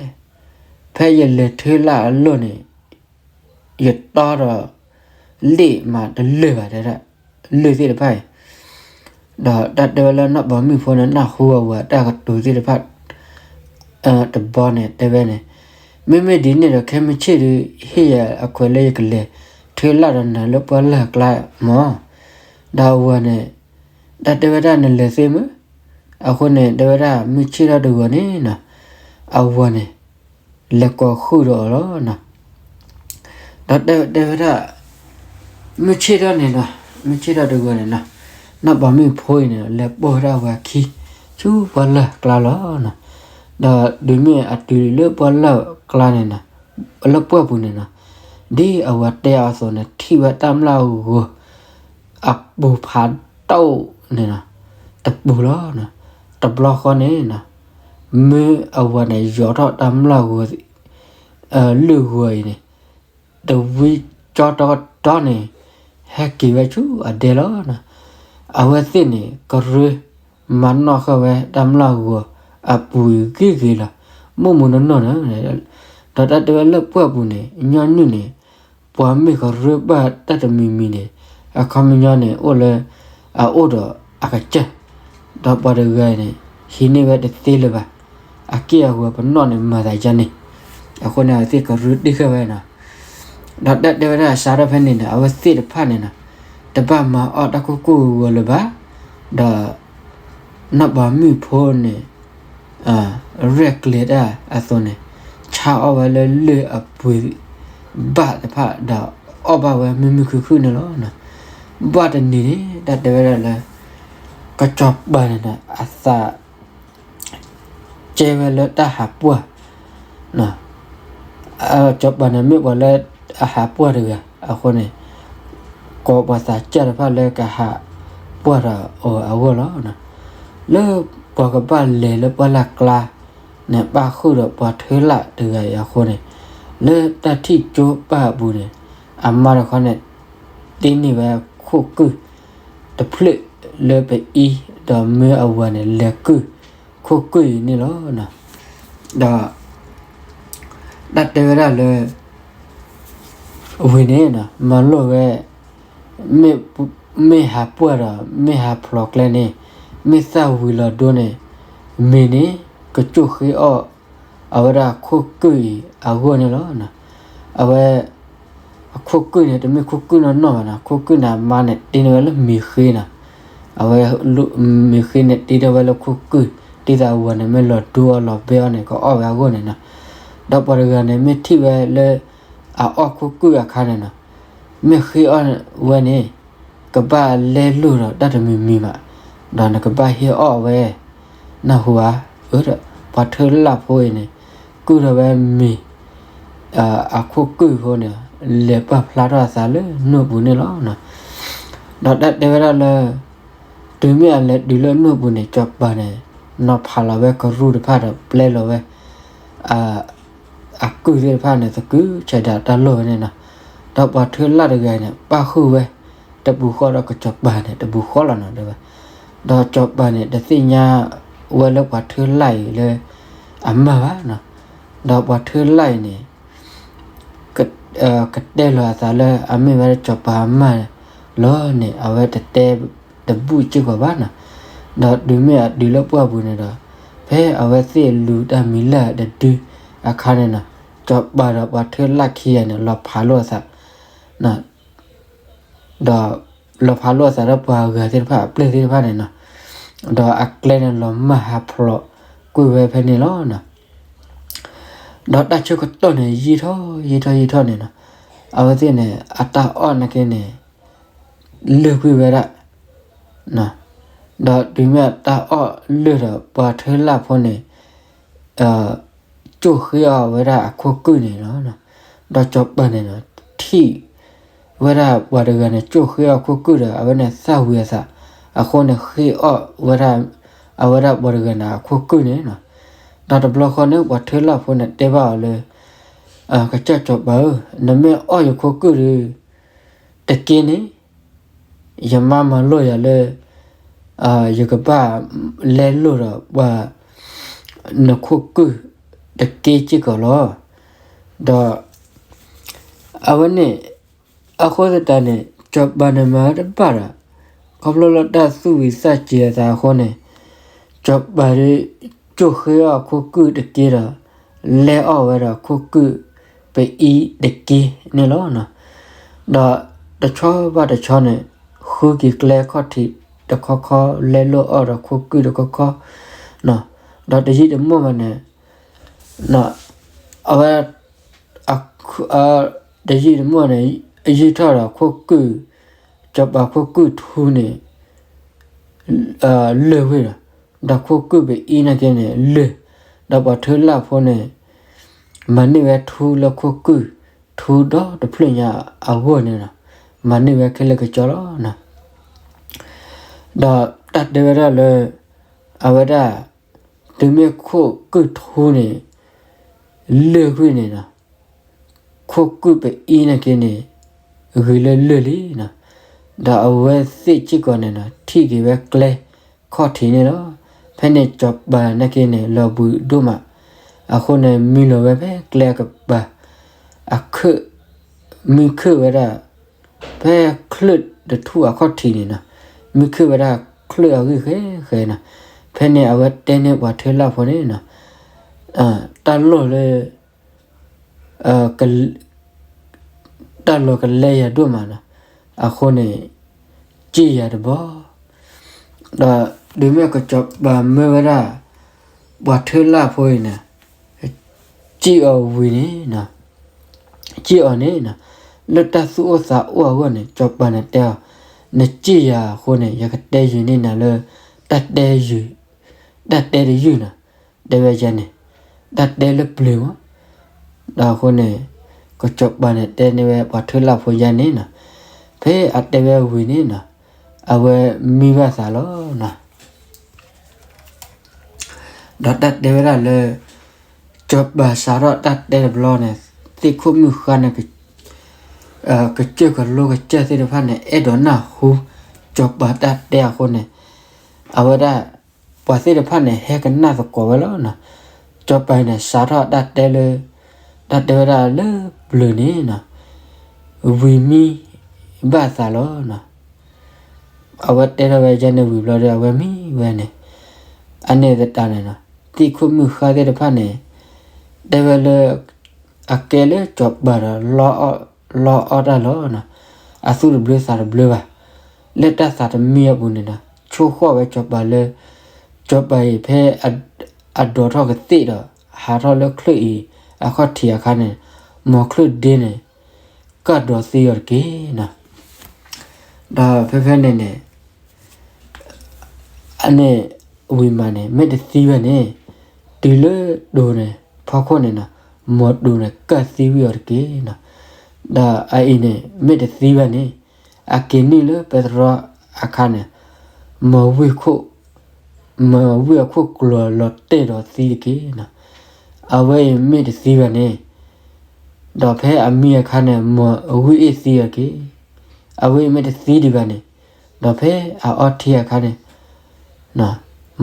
ဖဲယလဲၤထၢလၣ်အလီၢ်န့ၣ် ယတီဒီး လ့ၣ်မးတလၢာ်ဘၣ်တဲဒၣ် လၢၢ်သ့ၣ်တဖၣ်အံၤ ဒီးတၢ်တဲဝဲလၢနီၢ်ပၤမုၣ်ဖိန့ၣ် နၢ်ဟူအဝၤတၢ်ကတိၤသ့ၣ်တဖၣ် တဘျီန့ၣ်တဲဝဲန့ၣ်, မ့မ့ၢ်ဒ်န့ၣ်ဒီး ခဲမုၢ်ဆ့ၣ်ဒုး ဟ့ၣ်ယၤအခွဲးလၢယကလဲၤထၢလၣ်ဒီးနၤလၢပှၢ်လၢ်အကျါမး. ဒီးအဝၤန့ၣ် တၢ်တဲဝဲဒၣ်နလဲၤသ့မး. အဃိန့ၣ် တဲဝဲဒၣ်မုၢ်ဆ့ၣ်ထီၣ်တဂီၤန့ၣ်နီၤ အဝၤန့ၣ် လဲၤကိးဃုာ်ဒီးအီၤလီၤနီၤ. ဒီးတဲတဲဝဲဒၣ် မုၢ်ဆ့ၣ်ထီၣ်န့ၣ်နီၤ မုၢ်ဆ့ၣ်ထီၣ်တဂီၤန့ၣ်နီၤ နီၢ်ပၤမုၣ်ဖိအံၤန့ၣ် လဲၤပိာ်ဝဲဒၣ်အဝၤခံ ဆူပှၢ်လၢ်အကျါလီၤနီၤ. ဒီးတုၤမ့ၢ်အတုၤလၢပှၢ်လၢ်အကျါန့ၣ်နီၤ လၢပှၢ်ပူၤန့ၣ်နီၤ ဒ်အဝၤတဲအီၤအသိးန့ၣ် ထံၣ်ဝဲတၢ်မျၢ်ဂီၤ အပူၤဖးဒိၣ်န့ၣ်နီၤ တပူၤလီၤ. တဘျီဃီန့ၣ်နီၤ မ့ၢ်အဝၤန့ၣ် ယီၤထီၣ်တၢ်မျၢ်ဂီၤ လုၢ်ဂီၤအံၤန့ၣ် တဝံကၠီတီကတီန့ၣ် ဟဲက့ၤဝဲဆူအဒဲလီၤ. အဝဲသ့ၣ်န့ၣ် ကရၢမၤနီၣ်ဃာ်ဝဲတၢ်မျၢ်ဂီၤအပူၤအံၤဂ့ၤဂ့ၤလီၤ. မိၢ်မူနီၢ်နီၢ်န့ၣ် ဒီးတၢ်တဲဝဲလၢပှၢ်ပူၤန့ၣ် ညီနုၢ်န့ၣ် ပှၤမ့ၢ်ကရၢဘၣ်တၢ်တမံၤမံၤန့ၣ် အခီပညီန့ၣ် အိၣ်လၢ အအိၣ်ဒီးအကစၢ် ဒီးပှၤတဂၤန့ၣ် ဟံးန့ၢ်ဝဲတသ့လၢၤဘၣ်. အက့ၢ်အဂီၤပနီၣ်န့ၣ် မၤသးယါန့ၣ် အဃိန့ၣ် အဝဲသ့ၣ်ကရၢတ့ၢ်ဃာ်ဝဲနီၤ. ဒီးတၢ်တဲဝဲဒၣ်အစးထီၣ်ဖဲန့ၣ်န့ၣ် အဝဲသ့ၣ်တဖၣ်န့ၣ်နီၤ တဘၣ်မၤအီၣ်တၢ်ကိၢ်ကိၢ်ဂီၤဂီၤလၢၤဘၣ်. ဒီး နီၢ်ပၤမုၣ်ဖိန့ၣ် ရဲၣ်ကျဲၤတၢ်အသိးန့ၣ်, ဆါအီၣ်ဝဲလၢလၢၢ်အပှ့ၤဘၣ်တဖၣ်ဒီး အီၣ်ဘၣ်ဝဲမုာ်မုာ်ခုၣ်ခုၣ်န့ၣ်လီၤ. ဘၣ်တနံၤန့ၣ် တၢ်တဲဝဲဒၣ်လၢ ကစီၤပၤန့ၣ်ဒီး အသး ကဲဝဲလၢတၢ်ဟးပှၢ်, စီၤပၤန့ၣ်မ့ၢ်ပှၤလၢအဟးပှၢ်တဂၤအဃိန့ၣ်, ကိးပှၤသးစၢ်တဖၣ်လၢကဟးပှၢ်ဒီးအီၤအဂီၢ်လီၤ. လၢပှၤကဘၣ်လဲၤလၢပှၢ်လၢ်ကျါန့ၣ် ပၣ်ဃုာ်ဒီးပှၤထၢလၣ်တဂၤအံၤအဃိန့ၣ်, လၢတၢ်ထံၣ်ကၠိပၢ်အပူၤန့ၣ်, အမါတခီန့ၣ် တ့န့ၢ်ဝဲခိၣ်ကုၢ်တဖျၢၣ်လၢပအံၤ, ဒီးမၢအဝၤန့ၣ် လဲၤကုၢ်ခိၣ်ကုၢ်အံၤန့ၣ်လီၤ. ဒီး တၢ်တဲဝဲဒၣ်လၢ ဝ့ၢ်န့ၣ် မၤလိာ်ဝဲ မ့ၢ်ဟးပှၢ်ဒီး မ့ၢ်ဟးဖျိးကျဲန့ၣ်, မ့ၢ်သၣ်ဝံၤလီၤဒိန့ၣ်, မ့ၤန့ၣ် ကကၠိၣ်ဃ့အီၣ် အဝဲဒၣ်ခိၣ်ကုၢ်အံၤအဂီၢ်န့ၣ်လီၤ. အဝဲ အခိၣ်ကုၢ်န့ၣ် တမ့ၢ်ခိၣ်ကုၢ်နီၢ်နီၢ်ဘၣ်နီၤ, ခိၣ်ကုၢ်န့ၣ် အမါန့ၣ် တ့န့ၢ်ဝဲလၢမ့ၤဃ့နီၤ. အဝဲ မ့ၤဃ့န့ၣ် တ့ထီၣ်ဝဲလၢခိၣ်ကုၢ်, ဒ်သိးအဝၤန့ၣ် မ့ၢ်လီၤဒိအီၤလီၤဘဲအီၤန့ၣ် ကအီၣ်ဝဲအဂီၢ်န့ၣ်နီၤ. ဒီးပှၤတဂၤန့ၣ် မ့ၢ်ထံၣ်ဝဲလၢ အအီၣ်ခိၣ်ကုၢ်အခါန့ၣ်နီၤ, မ့ၢ်ဃ့အီၣ်ဝဲန့ၣ် ကဘၣ်လဲလိာ်ဒီးတၢ်တမံၤမံၤဘၣ်, ဒီးနကဘၣ်ဟ့ၣ်အီၣ်ဝဲ, နၢ်ဟူဧါ, အၢ ဒီး ပှၤထၢလၣ်ဖိအံၤန့ၣ် ကုၢ်ထီၣ်ဝဲမ့ၤ အခိၣ်ကုၢ်ဖိန့ၣ် လဲၤပာ်ဖျါထီၣ်အသးလၢနူၢ်ပူၤန့ၣ်လီၤ. ဒီးတၢ်တဲဝဲဒၣ်လၢ တုၤမ့ၢ်အလဲၤတုၤလၢနူၢ်ပူၤန့ၣ် စီၤပၤန့ၣ် နီၤဖးလီၤဝဲကရူၢ်တဖၣ်ဒီးပျဲလီၤဝဲ အကုၢ်သ့ၣ်တဖၣ်န့ၣ် သကုၤဆဲးဒးတၢ်လီၢ်ဝဲန့ၣ်နီၤ. ဒီးပှၤထၢလၣ်တဂၤန့ၣ် ပၣ်ဃုာ်ဝဲ တပူၤဃီဒီးကစီၤပၤန့ၣ် တပူၤဃီလီၤနီၤ တဲဝဲ. ဒီးစီၤပၤန့ၣ် တသ့ၣ်ညါဝဲလၢပှၤထၢလၣ်အံၤလၢအမၢ်ဘၣ်နီၤ. ဒီးပှၤထၢလၣ်အံၤန့ၣ် ကတဲလီၤအသးလၢအမ့ၢ်ဝဲစီၤပၤအမၢ်လီၤန့ၣ် အဝဲတတဲတဘူၣ်စ့ၢ်ကီးဘၣ်နီၤ. ဒီးတုၤမ့ၢ်အတုၤလၢပှၢ်ပူၤန့ၣ်ဒီး ဖဲအဝဲသ့ၣ်လူၤတၢ်မံၤလၢ်တဒုအခါန့ၣ်နီၤ, စီၤပၤဒီးပှၤထၢလၣ်ခံဂၤန့ၣ် လီၤဖးလိာ်အသး ဒီးလီၤဖးလိာ်အသးဒီးပှၤဂၤသ့ၣ်တဖၣ် အပျဲၢ်သ့ၣ်တဖၣ်န့ၣ်နီၤ, ဒီးအကျဲန့ၣ် လီၤမၢ်ဟးဖျိးကွံာ်ဝဲဖဲန့ၣ်လီၤနီၤ. ဒီးတၢ်ဆၢကတီၢ်န့ၣ် ယံာ်ထီၣ်ယံာ်ထီၣ်ယံာ်ထီၣ်န့ၣ်နီၤ, အဝဲသ့ၣ်န့ၣ် အတၢ်အီၣ်နာ်က့န့ၣ် လၢာ်ကွံာ်ဝဲဒၣ် ဒီးတုၤမ့ၢ်အတၢ်အီၣ်လၢာ်ဒီး ပှၤထၢလၣ်ဖိန့ၣ် ကၠိၣ်ဃ့အီၣ်ဝဲဒၣ်အခိၣ်ကုၢ်န့ၣ်လီၤ. ဒီးစီၤပၤန့ၣ်ဒီး ထံၣ်ဝဲဒၣ်ပှၤတဂၤန့ၣ် ကၠိၣ်ဃ့အီၣ်ခိၣ်ကုၢ်ဒီး အဝဲန့ၣ်သၣ်ဝံၤအသးအဃိန့ၣ် ဃ့အီၣ်ဝဲဒၣ် အဝဲဒၣ်ပှၤတဂၤန့ၣ်အခိၣ်ကုၢ်န့ၣ်လီၤ. ဒီးတဘျီဃီန့ၣ် ပှၤထၢလၣ်ဖိန့ၣ်တဲဘၣ်အီၤလၢ ကစၢ်စီၤပၤဧၢ, နမ့ၢ်အီၣ်ယခိၣ်ကုၢ်ဒီး တက့ၢ်န့ၣ် ယမါမၤလိာ်ယၤလၢ ယကဘၣ်လဲလိာ်ဒီးပှၤ နခိၣ်ကုၢ်တက့ၢ်စ့ၢ်ကီးလီၤ. ဒီး အဝဲန့ၣ် အဃိသတးန့ၣ် စီၤပၤန့ၣ်မၤတဘၣ်ဒီး ခီဖျိလၢတၢ်သူၣ်ဝံၤသးစဲၤအသးအဃိန့ၣ် စီၤပၤဒီး ကၠိၣ်ဃ့အီၣ်အခိၣ်ကုၢ်တက့ၢ်ဒီး လဲအီၣ်ဝဲဒီးခိၣ်ကုၢ်ပအံၤတက့ၢ်န့ၣ်လီၤ. ဒီးတဆီဘၣ်တဆီန့ၣ် ဃုက့ၤကျဲခီၣ်ထံးတခီခီ လဲလိာ်အီၣ်ဒီးခိၣ်ကုၢ်တခီခီ ဒီးတယံာ်တမီၢ်ဘၣ်န့ၣ် အဝဲ တယံာ်တမီၢ်န့ၣ် ယံာ်ထီၣ်ဒီးခိၣ်ကုၢ် စီၤပၤခိၣ်ကုၢ်ထူန့ၣ် လၢာ်ဝံၤဒီး ဒီးခိၣ်ကုၢ်ပအံၤနာ်က့န့ၣ် လၢာ် ဒီးပှၤထၢလၣ်ဖိန့ၣ် မၤန့ၢ်ဝဲထူလၢခိၣ်ကုၢ်ထူဒီတဖျၢၣ်ညါအဂီၢ်န့ၣ်ဒီး မၤန့ၢ်ဝဲခဲလၢာ်ကကီလီၤ. ဒီးတၢ်တဲဝဲဒၣ်လၢ အဝဲဒၣ် တုၤမ့ၢ်ခိၣ်ကုၢ်ထူန့ၣ် လၢာ်ကွံာ်န့ၣ်ဒီး ခိၣ်ကုၢ်ပအံၤနာ်က့န့ၣ် ဂ့ၤလၢလၢာ်လံနီၤ. ဒီးအဝဲသ့ၣ်စ့ၢ်ကီးန့ၣ်ဒီး ထံၣ်က့ၤဝဲကျဲခီၣ်ထံးန့ၣ်လီၤ. ဖဲန့ၣ်စီၤပၤနာ်က့န့ၣ် လီၤဘှံးဒိၣ်မး, အဃိန့ၣ် မံလီၤဝဲဖဲကျဲအကပၤ အခၢၣ် မံခၢၣ်ဝဲဒၣ် ဖဲချၢၣ်တထူၣ်အခီၣ်ထံးန့ၣ်နီၤ, မံခၢၣ်ဝဲဒၣ်ချၢၣ်အဂံၢ်ဃဲဃဲနီၤ. ဖဲန့ၣ်အဝဲတဲန့ၢ်ပှၤထၢလၣ်ဖိန့ၣ်နီၤ, တၢ်လီၢ်လၢ တၢ်လီၢ်ကလဲယၤဒိၣ်မးနီၤ, အဃိန့ၣ် စ့ၢ်ယၤတဘီ, ဒီးတုၤမ့ၢ်ကစီၤပၤမၢဝဲဒၣ် ပှၤထၢလၣ်ဖိအံၤန့ၣ် စံၣ်အီၤဝံၤန့ၣ်, စံၣ်အီၤန့ၣ်, လၢတၢ်သူၣ်အိၣ်သးအိၣ်အဂီၢ်န့ၣ် စီၤပၤန့ၣ်တဲအီၤ, နစံၣ်ယၤအဃိန့ၣ် ယကတဲယုာ်န့ၢ်နၤလၢ တၢ်တဲယုာ်, တၢ်တဲတယုာ်နီၤ, တဲဝဲယဲန့ၣ်, တၢ်တဲလၢပျၢၤမး, ဒီးအဃိန့ၣ် ကစီၤပၤန့ၣ်တဲန့ၢ်ဝဲပှၤထၢလၣ်ဖိယဲန့ၣ်နီၤ, ဖဲအတဲဝဲဝံၤန့ၣ်နီၤ, အဝဲမံဘၣ်သးလီၤနီၤ. ဒီးတၢ်တဲဝဲဒၣ်လၢ စီၤပၤစးထီၣ်တၢ်တဲတဘျီန့ၣ်, သ့ၣ်ခိၣ်မုၣ်ဃါန့ၣ် ကစၢၢ်ကလိကစၢၢ်သ့ၣ်တဖၣ်န့ၣ် အဲၣ်ဒိးနၢ်ဟူ စီၤပၤတၢ်တဲအဃိန့ၣ်, အဝဲဒၣ် ပှၤသ့ၣ်တဖၣ်န့ၣ် ဟဲကနၣ်သကိးဝဲလီၤနီၤ. စီၤပၤအံၤန့ၣ် စးထီၣ်တၢ်တဲလၢ တၢ်တဲဝဲဒၣ်လၢပျၢၤန့ၣ်နီၤ, ဝံၤမံဘၣ်သးလီၤနီၤ. အဝဲတဲထီၣ်ဝဲယဲန့ၣ်ဝံၤဘျီဒီး အဝဲမံဝဲန့ၣ်, အန့ၣ်သတးန့ၣ်နီၤ, သ့ၣ်ခိၣ်မုၣ်ဃါသ့ၣ်တဖၣ်န့ၣ် တဲဝဲလၢ အကဲလၢစီၤပၤဒီး လီအီၣ်တၢ်လီၤနီၤ, အသူၣ်တဘျၢသးတဘျၢဘၣ်, လၢတၢ်သးတမံအပူၤန့ၣ်နီၤ, ဆိၣ်ဃီၣ်ဝဲစီၤပၤလၢ စီၤပၤအံၤဖဲ အဒိးထီၣ်ကသ့ၣ်ဒီး ဟးထီၣ်လၢချၢၣ်အံၤ အခီၣ်ထံးအခါန့ၣ်, မ်ချၢၣ်ဒ့န့ၣ် ကၢ်ဒိးသံအီၤတက့ၢ်နီၤ. ဒီးဖဲဖဲန့ၣ်န့ၣ် အန့ၣ်ဝံၤမးန့ၣ် မ့ၢ်တသံဘၣ်န့ၣ်, တုၤလၢတိၤန့ၣ် ဖီခိၣ်န့ၣ်နီၤ, မ်တိၤန့ၣ် ကၢ်သံဝံၤအီၤတက့ၢ်နီၤ. ဒီးအအံၤန့ၣ် မ့ၢ်တသံဘၣ်န့ၣ်, အက့ၤနုာ်လၢပဲတြီအခါန့ၣ်, မ်ဝ့ၢ်ခိၣ် မ်ဝ့ၢ်အခိၣ်ကျိၤလီၤတဲာ်ဒီးသံတက့ၢ်နီၤ. အဝဲအံၤမ့ၢ်တသံဘၣ်န့ၣ်, ဒီးဖဲအမံအခါန့ၣ် မ်ဝ့ၢ်အ့ၣ်သံအီၤတက့ၢ်. အဝဲအံၤမ့ၢ်တသံဒံးဘၣ်န့ၣ်, ဒီးဖဲအအီထံအခါန့ၣ်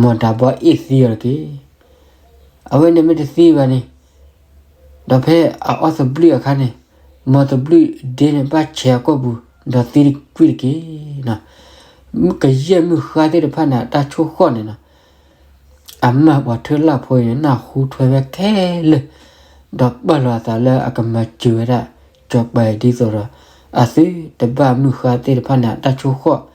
မ်တၢ်ဘီအ့ၣ်သံအီၤတက့ၢ်. အဝဲန့ၣ်မ့ၢ်တသံဘၣ်န့ၣ်, ဒီးဖဲအအီသဘျုၣ်အခါန့ၣ်, မ်သဘျုၣ်ဒ့န့ၣ်ဘၣ်ဆဲးအကိာ်ပူၤ, ဒီးသံကွံာ်တက့ၢ်. ကယဲၢ်မုၢ်ဃါသ့ၣ်တဖၣ်န့ၣ် အတၢ်ဆိၣ်ဃီၣ်န့ၣ်နီၤ, အမၢ်ပှၤထၢလၣ်ဖိအံၤန့ၣ် နၢ်ဟူထွဲဝဲခဲလၢာ်, ဒီးပာ်လီၤအသးလၢအကမၤစၢၤဝဲဒၣ် စီၤပၤအံၤဒ်သိးဒီး အသုတဘၣ်မုၢ်ဃါသ့ၣ်တဖၣ်န့ၣ် အတၢ်ဆိၣ်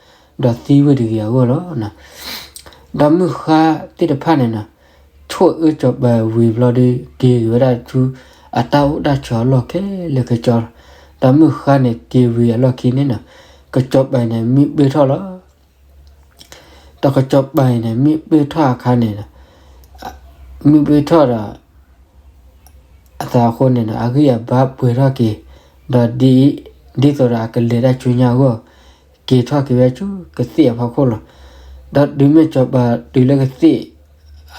ဃီၣ် ဒီးသံဝ့ၢ်တဂ့ၤအဂီၢ်လီၤ. ဒီးမုၢ်ဃါသ့ၣ်တဖၣ်န့ၣ်နီၤ, ဆိၣ်အၢစီၤပၤဝံၤဘျီဒီး က့ၤက့ၤဝဲဒၣ်ဆူ အတၢ်အိၣ်တၢ်ဆိးအလီၢ်ခဲလၢာ်ခဲဆ့လီၤ. ဒီးမုၢ်ဃါန့ၣ်က့ၤဝံၤအလီၢ်ခံန့ၣ်နီၤ, ကစီၤပၤန့ၣ် မံပၢၢ်ထီၣ်လီၤ. ဒီးကစီၤပၤအံၤန့ၣ် မံပၢၢ်ထီၣ်အခါန့ၣ်, မံပၢၢ်ထီၣ်ဒီး အသးအဃိန့ၣ်နီၤ, အဂံၢ်အဘါပှဲၤထီၣ်က့ၤ, ဒီးဒ်အံၤ, ဒ်သိးဒီးအကလဲၤတၢ်ဆူညါအဂီၢ်, က့ၤထီၣ်က့ၤဝဲဆူကသ့ၣ်အဖီခိၣ်လီၤ. ဒီးတုၤမ့ၢ်စီၤပၤတုၤလၢကသ့ၣ်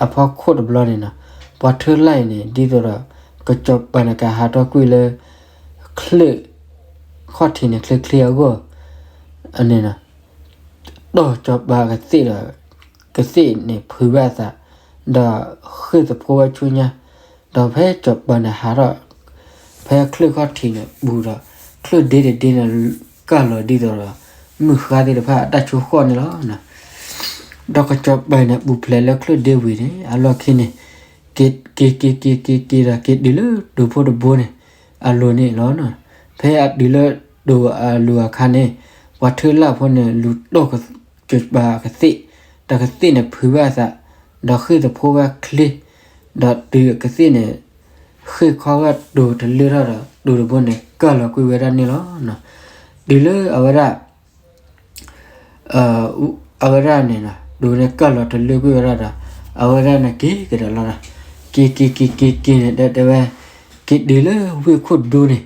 အဖီခိၣ်တဘျီန့ၣ်နီၤ, ပှၤထၢလၣ်အံၤန့ၣ် ဒ်သိးဒီး ကစီၤပၤန့ၣ် ကဟးထီၣ်ကွံာ်လၢ ချၢၣ်ခီၣ်ထံးန့ၣ် ချ့ချ့အဂီၢ်န့ၣ်နီၤ, တီၢ်စီၤပၤကသ့ၣ်ဒီး ကသ့ၣ်န့ၣ်ဖုးဘၣ်အသး, ဒီးဃ့ၢ်သဖှိဝဲဆူညါ, ဒီးဖဲစီၤပၤန့ၣ်ဟးထီၣ် ဖဲချၢၣ်ခီၣ်ထံးန့ၣ်ပူၤဒီး ချၢၣ်ဒ့တဒ့န့ၣ် ကၢ်လီၤဒ်သိးဒီး မုၢ်ဃါသ့ၣ်တဖၣ်အတၢ်ဆိၣ်ဃီၣ်န့ၣ်လီၤ. ဒီးကစီၤပၤန့ၣ် ပူၤဖျဲးလၢချၢၣ်ဒ့ဝံၤန့ၣ် အလီၢ်ခံန့ၣ် က့ၤ က့ၤ က့ၤ က့ၤ က့ၤ က့ၤဒီး က့ၤတုၤလၢတိၤဖိတဘိန့ၣ် အလိၤန့ၣ်လီၤ. ဖဲအတုၤလၢတိၤအလိၤအခါန့ၣ် ပှၤထၢလၣ်ဖိန့ၣ် လူၤတီၢ်စီၤပၤကသ့ၣ်, ဒီးကသ့ၣ်န့ၣ်ဖုးဘၣ်အသး, ဒီးဃ့ၢ်သဖှိဝဲချ့, ဒီးတုၤကသ့ၣ်န့ၣ် ဃ့ၢ်ခီဝဲတိၤတလၢထီၣ်ဒီး တိၤတဘိန့ၣ် ကၢ်လီၤကွံာ်ဝဲဒၣ်န့ၣ်လီၤ. တုၤလၢအဝဲဒၣ် အဝဲဒၣ်န့ၣ် တိၤန့ၣ်ကၢ်လီၤတလၢကွံာ်ဝဲဒၣ်ဒီး အဝဲဒၣ်န့ၣ်က့ၤကဒီးလီၤဒီး က့ၤက့ၤက့ၤက့ၤက့ၤန့ၣ် တဲတဲဝဲ က့ၤတုၤလၢဝ့ၢ်ခိၣ်ဒူန့ၣ်,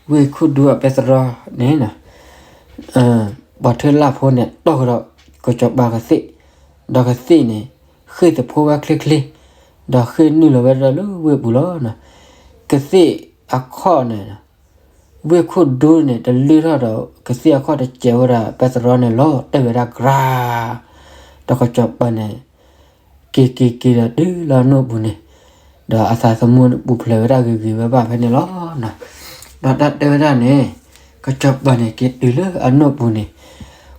ဝ့ၢ်ခိၣ်ဒူအပဲတြီန့ၣ် ပှၤထၢလၣ်ဖိန့ၣ် တီၢ်ကဒီးကစီၤပၤကသ့ၣ်, ဒီးကသ့ၣ်န့ၣ် ဃ့ၢ်သဖှိဝဲချ့ချ့, ဒီးဃ့ၢ်နုာ်လီၤဝဲဒၣ်လၢဝ့ၢ်ပူၤလီၤ. ကသ့ၣ်အခီၣ်န့ၣ် ဝ့ၢ်ခိၣ်ဒူန့ၣ် တလၢထီၣ်ဒီး ကသ့ၣ်အခီၣ်တစဲးဝဲဒၣ် ပဲတြီန့ၣ်လီၤတဲာ်ဝဲဒၣ်ကြၢး, ဒီးကစီၤပၤန့ၣ် က့ၤက့ၤက့ၤဒီးတုၤလၢအနိၣ်ပူၤန့ၣ်, ဒီးအသးသမူန့ၣ် ပူၤဖျဲးဝဲဒၣ်ဂ့ၤဂ့ၤဝဲဘၣ်ဖဲန့ၣ်လီၤ. ဒီးတၢ်တဲဝဲဒၣ်န့ၣ် ကစီၤပၤန့ၣ် က့ၤတုၤလၢအနိၣ်ပူၤန့ၣ်,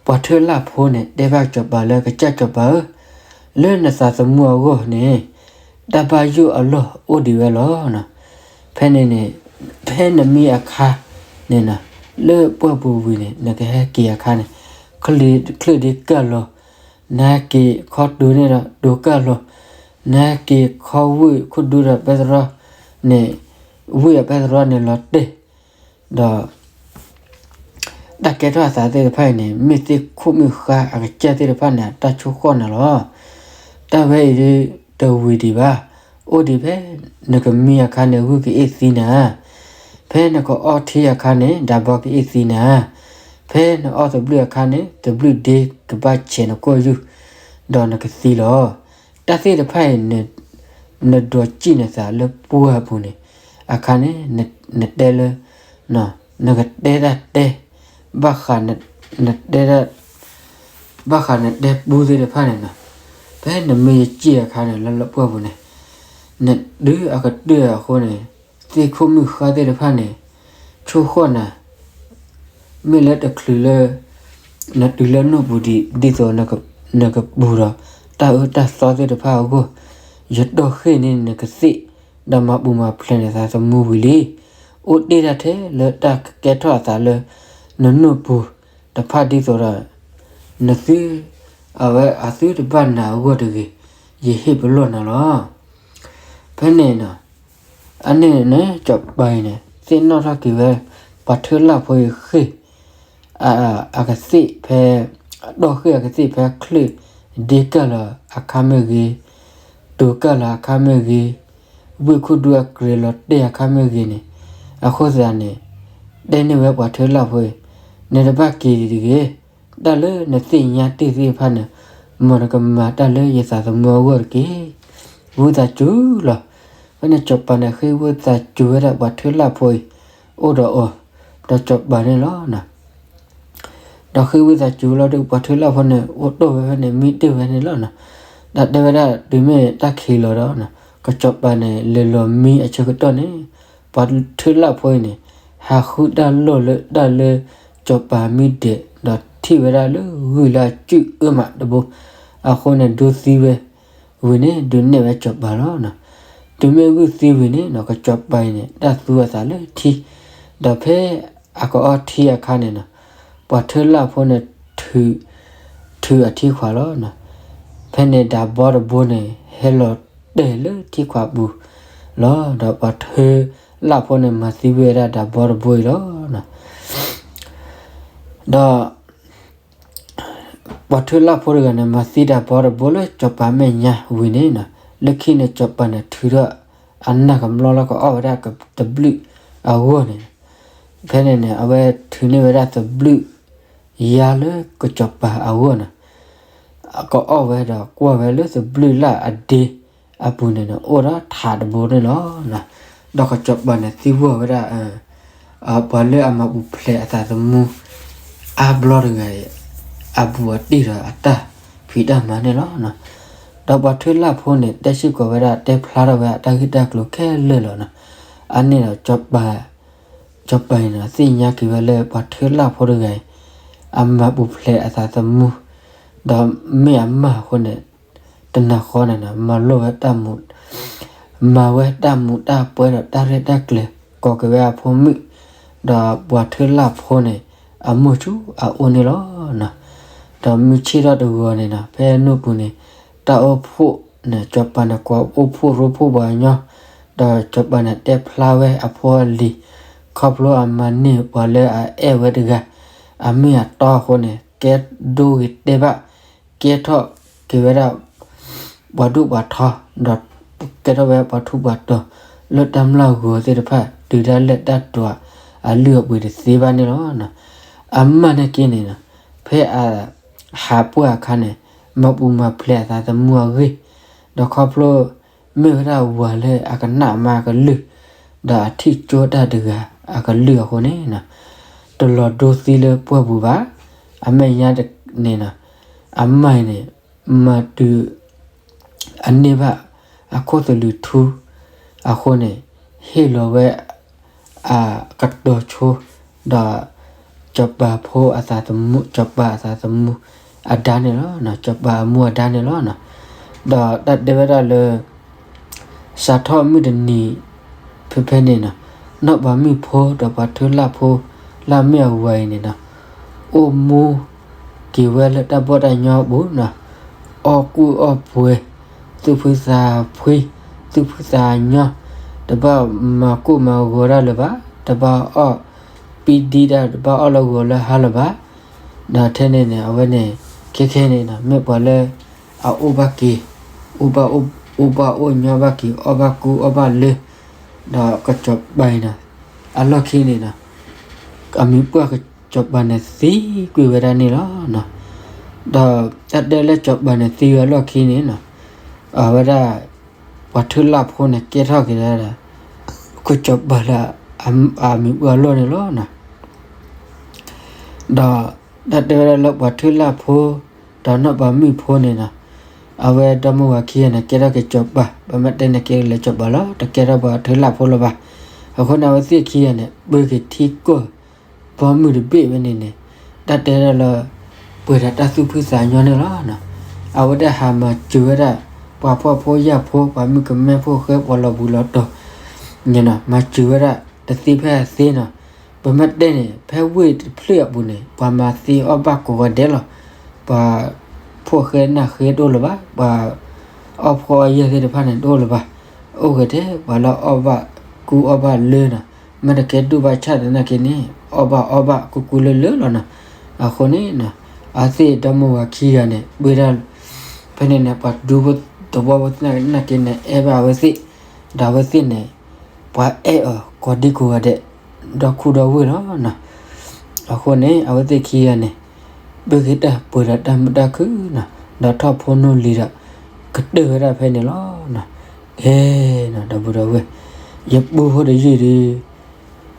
ပှၤထၢလၣ်ဖိန့ၣ် တဲဘၣ်စီၤပၤလၢ ကစၢ်စီၤပၤဧၢ, လၢနသးသမူအဂီၢ်န့ၣ် တၢ်ဘၣ်ယိၣ်အလီၢ်အိၣ်ဒံးဝဲလီၤ. ဖဲန့ၣ်န့ၣ် ဖဲနမံအခါန့ၣ် လၢပှၢ်ပူၤဝံၤန့ၣ် နကဟဲက့ၤအခါန့ၣ် ချၢၣ်ဒ့ကၢ်လီၤ, နဟဲက့ၤခီတိၤန့ၣ်ဒီး တိၤကၢ်လီၤ, နဟဲက့ၤခီဝ့ၢ်ခိၣ်ဒူဒီးပဲတြီန့ၣ်, ဝ့ၢ်ဒီးပဲတြီန့ၣ်လီၤတဲာ်, ဒီး တၢ်ကဲထီၣ်အသးသ့ၣ်တဖၣ်အံၤန့ၣ် မ့ၢ်သ့ၣ်ခိၣ်မုၣ်ဃါအကစၢ်သ့ၣ်တဖၣ်န့ၣ် အတၢ်ဆိၣ်ဃီၣ်နၤလီၤ. တၢ်ဝဲအံၤဒ်တဝံၤဒံးဘၣ်. အိၣ်ဒံးဖဲနကမံအခါန့ၣ် ဂုၢ်ကအ့ၣ်သံနၤ, ဖဲနကအီထံအခါန့ၣ် ဒးဘီကအ့ၣ်သံနၤ, ဖဲနအီၣ်သဘျုၣ်အခါန့ၣ် သဘျုၣ်ဒ့ကဘၣ်ဆဲးနကိာ်ယူၢ်, ဒီးနကသံလီၤ. တၢ်သ့ၣ်တဖၣ်အံၤ နဒိးစံၣ်နသးလၢပှၢ်အပူၤန့ၣ်, အခါန့ၣ် နတဲလၢ နကတဲတၢ်တဲ, ဘၣ်ဃး နတဲ ဘၣ်ဃးနတဲပူသ့ၣ်တဖၣ်န့ၣ်နီၤ, ဖဲနမ့ၢ်ယစံၣ်အခါန့ၣ် လၢလၢပှၢ်ပူၤန့ၣ်, နဒုးအကတၢၢ်အဃိန့ၣ်, သ့ၣ်ခိၣ်မုၣ်ဃါသ့ၣ်တဖၣ်န့ၣ် ဆိၣ်ဃီၣ်နၤ မ့ၢ်လၢတချုးလၢ နတုၤလၢနိၣ်ပူၤဒံး ဒ်သိးနကပူၤဒီး တၢ်အၢတၢ်သီသ့ၣ်တဖၣ်အဂီၢ်, ယတီၢ်ဃ့ၢ်န့ၢ်နကသ့ၣ်, ဒီးမၤပူၤမၤဖျဲးနသးသမူဝံၤလံ. အိၣ်တ့ၢ်တၢ်ထဲလၢတၢ်ကကဲထီၣ်အသးလၢ နနိၣ်ပူၤတဖၣ်ဒ်သိးဒီး နသု အဝဲအသုတဘၣ်နၤအဂီၢ်တဂ့ၤ, ယဟ့ၣ်ပလီၢ်နၤလီၤ. ဖဲန့ၣ်နီၤ, အန့ၣ်န့ၣ် စီၤပၤအံၤန့ၣ် သ့ၣ်နီၣ်ထီၣ်က့ၤဝဲ ပှၤထၢလၣ်ဖိအံၤဃ့ၢ် အကသ့ၣ်ဖဲ အတီၢ်ဃ့ၢ်အကသ့ၣ်ဖဲချၢၣ်ဒ့ကၢ်လီၤအခါမ့ၢ်ဂ့ၤ, တိၤကၢ်လီၤအခါမ့ၢ်ဂ့ၤ, ဝ့ၢ်ခိၣ်ဒူအကြဲးလီၤတဲာ်အခါမ့ၢ်ဂ့ၤန့ၣ်, အဃိသတးန့ၣ် တဲန့ၢ်ဝဲပှၤထၢလၣ်ဖိအံၤ, နတဘၣ်က့ၤဒံးတဂ့ၤ, တၢ်လၢနသ့ၣ်ညါတ့ၢ်သ့ၣ်တဖၣ်န့ၣ်, မ်နကမၤတၢ်လၢယသးသမူအဂီၢ်တက့ၢ်. ဝံသးစူၤလီၤ. ဖဲန့ၣ်စီၤပၤန့ၣ် ဃ့ဝံသးစူၤဝဲဒၣ်ပှၤထၢလၣ်ဖိအံၤ အိၣ်ဒီးအီၤ, ဒီးစီၤပၤန့ၣ်လီၤ. ဒီးဃ့ဝံသးစူၤလီၤဒီး ပှၤထၢလၣ်ဖိန့ၣ် အိၣ်တ့ၢ်ဝဲဖဲန့ၣ် မံတ့ၢ်ဝဲန့ၣ်လီၤ. တၢ်တဲဝဲဒၣ်တုၤမ့ၢ်တၢ်ခံးလီၤဒီး ကစီၤပၤန့ၣ် လဲၤလီၤမံအဆၢကတီၢ်န့ၣ်, ပှၤထၢလၣ်ဖိအံၤန့ၣ် ဟးဃုတၢ်လိၣ်လၢတၢ်လၢစီၤပၤမံဒဲး, ဒီးထံၣ်ဝဲဒၣ်လၢဂုၢ်လၢအစုၣ်အၢမးတဘိ, အဃိန့ၣ် ဒိသံဝဲဝံၤန့ၣ် ဒုးနဲၣ်ဝဲစီၤပၤလီၤ. တုၤမ့ၢ်ဂုၢ်သံဝံၤန့ၣ် ကစီၤပၤအံၤန့ၣ် တၢ်သူအသးလၢထံ, ဒီးဖဲအကအီထံအခါန့ၣ်နီၤ, ပှၤထၢလၣ်ဖိန့ၣ် ထုးအထံခွးလီၤ. ဖဲန့ၣ်ဒးဘီတဘိန့ၣ် ဟဲလီၤတဲာ်လၢထံခွးပူၤလီၤ. ဒီးပှၤထၢလၣ်ဖိန့ၣ် မၤသံဝဲဒၣ်ဒးဘီတဘိအံၤလီၤ. ဒီး ပှၤထၢလၣ်ဖိတဂၤန့ၣ် မၤသံဒးဘီတဘိလၢစီၤပၤမဲာ်ညါဝံၤန့ၣ်နီၤ, လၢခံန့ၣ် စီၤပၤန့ၣ် ထုးထီၣ်အနၢ်ကမျီၢ်လၢကအီၣ်ဝဲဒၣ်တဘျုးအဂီၢ်န့ၣ်, ဖဲန့ၣ်န့ၣ် အဝဲထုးန့ၢ်ဝဲဒၣ်သဘျုးယါလၢကစီၤပၤအဂီၢ်န့ၣ် ကအီၣ်ဝဲဒီးကွၢ်ဝဲလၢသဘျုးလၢ်အဒ့အပူၤန့ၣ် အိၣ်ဒီးထးတဘိန့ၣ်လီၤ. ဒီးကစီၤပၤန့ၣ်သံကွၢ်ဝဲဒၣ် ပှၤလၢအမၤပူၤဖျဲးအသးသမူ အါဘျီတဂၤအံၤ အဘူးအတံၢ်ဒီးအတၢ်ဖံးတၢ်မၤန့ၣ်လီၤ. ဒီးပှၤထၢလၣ်ဖိန့ၣ် တဲစ့ၢ်ကီးဝဲဒၣ် တဲဖျါထီၣ်ဝဲအတၢ်ဂ့ၢ်တၢ်ကျိၤခဲလၢာ်လီၤ. အန့ၣ်ဒီး စီၤပၤအံၤန့ၣ် သ့ၣ်ညါက့ၤဝဲလၢပှၤထၢလၣ်ဖိတဂၤအံၤ အမၤပူၤဖျဲးအသးသမူ, ဒီးမ့ၢ်အမါအဃိန့ၣ် တနၤဃီန့ၣ် မၤလိာ်ဝဲတၢ်မူ မၤဝဲတၢ်မူးတၢ်ပွဲဒီးတၢ်ရဲၣ်တၢ်ကျဲၤ ကိးက့ၤဝဲအဖိမုၣ်, ဒီးပှၤထၢလၣ်ဖိန့ၣ် အမုၢ်ဆူအအိၣ်န့ၣ်လီၤ. ဒီးမုၢ်ဆ့ၣ်ထီၣ်တဂီၤန့ၣ်နီၤ ဖဲနိၣ်ပူၤန့ၣ် တၢ်အိၣ်ဖှိၣ်န့ၣ် စီၤပၤန့ၣ် ကိးအိၣ်ဖှိၣ်ရိဖှိၣ်ပှၤကညီ, ဒီးစီၤပၤန့ၣ်တဲဖျါဝဲအဖိအလံၤ, ခီဖျိအမၤန့ၢ်ပှၤလၢအအဲၣ်ဝဲတဂၤ အမ့ၢ်အတီအဃိန့ၣ် ကဲဒိဂ့ၤတဲဘၣ် ကဲထီၣ်က့ၤဝဲဒၣ် ပှၤဒူၣ်ပှၤထီ, ဒီးကဲထီၣ်ဝဲပှၤထူးပှၤတီၤ လၢတၢ်မျၢ်ဂီၤသ့ၣ်တဖၣ် တုၤဒၣ်လဲာ်တၢ်တွၤအလုၢ်အပှ့ၤတသ့ဘၣ်န့ၣ်လီၤ. အမါန့ၣ်က့န့ၣ်နီၤ ဖဲအဟးပှၢ်အခါန့ၣ် မၤပူၤမၤဖျဲးအသးသမူအဂ့ၢ်, ဒီးခီဖျိ မ့ၢ်ဝဲဒၣ်ဝၤလၢအကနၣ်အမါအကလုၢ်, ဒီးအထံၣ်ကၠိတၢ်တဂၤအကလုၢ်အဃိန့ၣ် တလီၤဒိသံလၢပှၢ်ပူၤဘၣ်. အမဲာ်ညါန့ၣ်နီၤ အမါအံၤန့ၣ် မၤတုၤ အန့ၢ်ဘၣ်အခိၣ်သလုးထူအဃိန့ၣ် ဟ့ၣ်လီၤဝဲ အကတီၤဆိ ဒီးစီၤပၤဖိအသးသမူ စီၤပၤအသးသမူအဒါန့ၣ်လီၤ. စီၤပၤအမူအဒါန့ၣ်လီၤ. ဒီးတၢ်တဲဝဲဒၣ်လၢ စးထီၣ်မုၢ်တနံၤ ဖဲဖဲန့ၣ်နီၤ နီၢ်ပၤမုၣ်ဖိဒီးပှၤထၢလၣ်ဖိ လၢအမ့ၢ်အဝၤအံၤန့ၣ်နီၤ အိၣ်မူက့ၤဝဲလၢတၢ်ဘီၣ်တၢ်ညီအပူၤနီၤ အီၣ်ကူၣ်အီၣ်ပှဲၤ သူၣ်ဖှံသးဖှံ, သူၣ်ဖှံသးညီ, တဘၣ်မၤကိၢ်မၤဂီၤတၢ်လၢၤဘၣ်, တဘၣ်အီၣ်ပံဒံတၢ်, တဘၣ်အီၣ်လၢဂီၤလၢဟါလၢၤဘၣ်. ဒီးထဲန့ၣ်န့ၣ် အဝဲန့ၣ် ခဲခဲန့ၣ်နီၤ မ့ၢ်ပှၤလၢအအိၣ်ဘၣ်က့ၤ, အိၣ်ဘၣ်အိၣ်, အိၣ်ဘၣ်အိၣ်ညီဘၣ်က့ၤ, အီၣ်ဘၣ်ကူအီၣ်ဘၣ်လၢ, ဒီးကစီၤပၤအံၤနီၤ, အလီၢ်ခံန့ၣ်နီၤ အမံၤပှၢ်ကစီၤပၤန့ၣ်သံကွံာ်ဝဲဒၣ်န့ၣ်လီၤ. ဒီးတၢ်တဲလၢစီၤပၤန့ၣ်သံဝဲအလီၢ်ခံန့ၣ်နီၤ, အဝဲဒၣ် ပှၤထၢလၣ်ဖိန့ၣ် ကဲထီၣ်က့ၤဒၣ် ကစီၤပၤလၢအမံၤပှၢ်အလီၢ်န့ၣ်လီၤ. ဒီးတၢ်တဲဝဲဒၣ်လၢပှၤထၢလၣ်ဖိ ဒီးနီၢ်ပၤမုၣ်ဖိန့ၣ်နီၤ, အဝဲဒီမါဝၤခံဂၤန့ၣ် ကဲထီၣ်က့ၤစီၤပၤ, ပမ့ၢ်တဲန့ၣ်ကဲလၢစီၤပၤလီၤ, တကဲထီၣ်ပှၤထၢလၣ်ဖိလၢၤဘၣ်. အဃိန့ၣ် အဝဲသ့ၣ်ခံဂၤန့ၣ် ပၢက့ၤထံကီၢ် ဘီမုၢ်တဘ့ၣ်ဝဲန့ၣ်န့ၣ်, တၢ်တဲဒၣ်လၢ ပှဲၤဒီးတၢ်သူၣ်ဖှံသးညီန့ၣ်လီၤ. အဝဲဒၣ်ဟးမၤစၢၤဝဲဒၣ် ပှၤဖှီၣ်ဖိယာ်ဖိ, ပှၤမုၣ်ကမဲဖိဃဲ, ပှၤလီၤဘူးလီၤတီၤန့ၣ်နီၤ, မၤစၢၤဝဲဒၣ်တသ့ဖဲအသ့နီၤ. ပမ့ၢ်တဲန့ၣ် ဖဲဝ့ၢ်တဖျၢၣ်အပူၤန့ၣ် ပှၤမၤသ့အီၣ်ဘၣ်ကိးဂၤဒဲးလီၤ. ပှၤဖှီၣ်ဃဲနၢ်ဃဲတအိၣ်လၢၤဘၣ်, ပှၤအီၣ်ဖှီၣ်အီၣ်ယာ်သ့ၣ်တဖၣ်န့ၣ် တအိၣ်လၢၤဘၣ်. အိၣ်ဂဲၤထဲ ပှၤလၢအီၣ်ဘၣ်ကူအီၣ်ဘၣ်လၢနီၤ, မ့ၢ်တကဲဒိၣ်ဘၣ်ဆၣ်သနာ်က့န့ၣ် အီၣ်ဘၣ်အီဘၣ်ကူကူလၢလၢလီၤနီၤ. အဃိန့ၣ်နီၤ, အဝဲသ့ၣ်ဒီမါဝၤခံဂၤန့ၣ် ပှဲၤဒၣ် ဖဲန့ၣ်န့ၣ် ပှၤဒူဖိသဝီဖိသနာ်က့န့ၣ် အဲၣ်ဘၣ်အဝဲသ့ၣ်, ဒီးအဝဲသ့ၣ်န့ၣ် ပှၤအဲၣ်အီၤကိးဒံကိးဂၤဒဲး ဒီခူဒီဝ့ၢ်လီၤနီၤ. အဃိန့ၣ် အဝဲသ့ၣ်ခံဂၤန့ၣ် ပၢက့ၤတၢ်ပှဲၤဒီးတၢ်မုာ်တၢ်ခုၣ်နီၤ, ဒီးထီၣ်ဖိနီၢ်လံၤဒီး ကတၢၢ်ဝဲဒၣ်ဖဲန့ၣ်လီၤနီၤ. ကဲနီၤ ဒီပုၢ်ဒီဝဲၢ်, ယပူဖိတယုၢ်ဒီး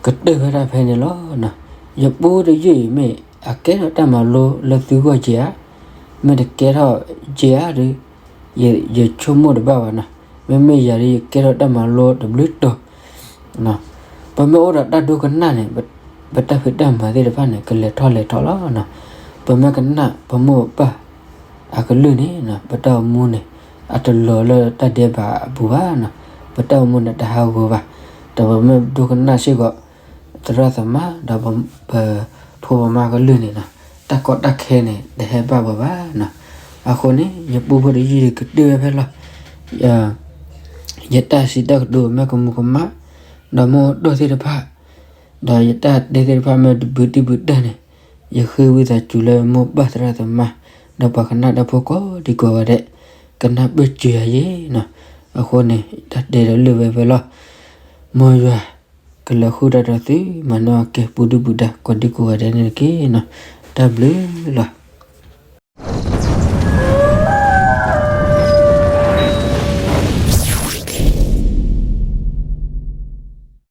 ကတၢၢ်ဝဲဒၣ်ဖဲန့ၣ်လီၤနီၤ. ယပူတယုၢ်အံၤ မ့ၢ်အကဲထီၣ်တၢ်မၤလိလၢသုဂီၢ်က့ၤဧါ, မ့ၢ်တကဲထီၣ်က့ၤဧါဒီး ယဆိကမိၣ်တဘၣ်ဘၣ်နီၤ. မ့မ့ၢ်ယၤဒီး ယကဲထီၣ်တၢ်မၤလိတဘျုးတီၤ ပမ့ၢ်အိၣ်ဒီးတၢ်ဒိကနၣ်န့ၣ် ပတၢ်ဖံးတၢ်မၤသ့ၣ်တဖၣ်န့ၣ် ကလဲၤထီၣ်လဲၤထီလီၤ. ပမ့ၢ်ကနၣ်ပမိၢ်ပပၢ်အကလုၢ်န့ၣ် ပတၢ်အိၣ်မူန့ၣ် အတလီၤလၢတၢ်ဒဲးဘးအပူၤဘၣ်နီၤ. ပတၢ်အိၣ်မူန့ၣ် တဟးဂီၤဘၣ်. ဒီးပမ့ၢ်ဒိကနၣ်စ့ၢ်ကီး သရၣ်သမါ ဒီးပဖိပမါကလုၢ်န့ၣ်နီၤ, တၢ်ကီတၢ်ခဲန့ၣ် တဟဲဘၣ်ပှၤဘၣ်နီၤ. အဃိန့ၣ် ယပူဖိတယုၢ်ဒီး ကတၢၢ်ဝဲဖဲလီၤ. ယတၢ်စံးတၢ်ကတိၤမ့ၢ်ကမူၤကမၣ်, ဒီးမ့ၢ်အိၣ်ဒီးသ့ၣ်တဖၣ်, ဒီးယတၢ်တဲသ့ၣ်တဖၣ်မ့ၢ်တဘုးတံၢ်ဘုးတၢ်န့ၣ်, ယဃ့ဝံသးစူၤလၢမိၢ်ပၢ်သရၣ်သမါ ဒီးပှၤကနၣ်တၢ်ဖိကိးဒံကိးဂၤဒဲး ကနၢ်ပၢၢ်စၢၤယၤယ့နီၤ. အဃိန့ၣ် တၢ်တဲဒီးလၢာ်ဝဲဖဲလီၤ. မ်ယွၤကလဲၤဃုာ်ဒီးသု မၤနၢၤအီၤကဲ ပူၤဒုၣ်ပူၤဒါကိးဒံကိးဂၤဒဲးန့ၣ်တက့ၢ်နီၤ. တၢ်ဘျုးလီၤ.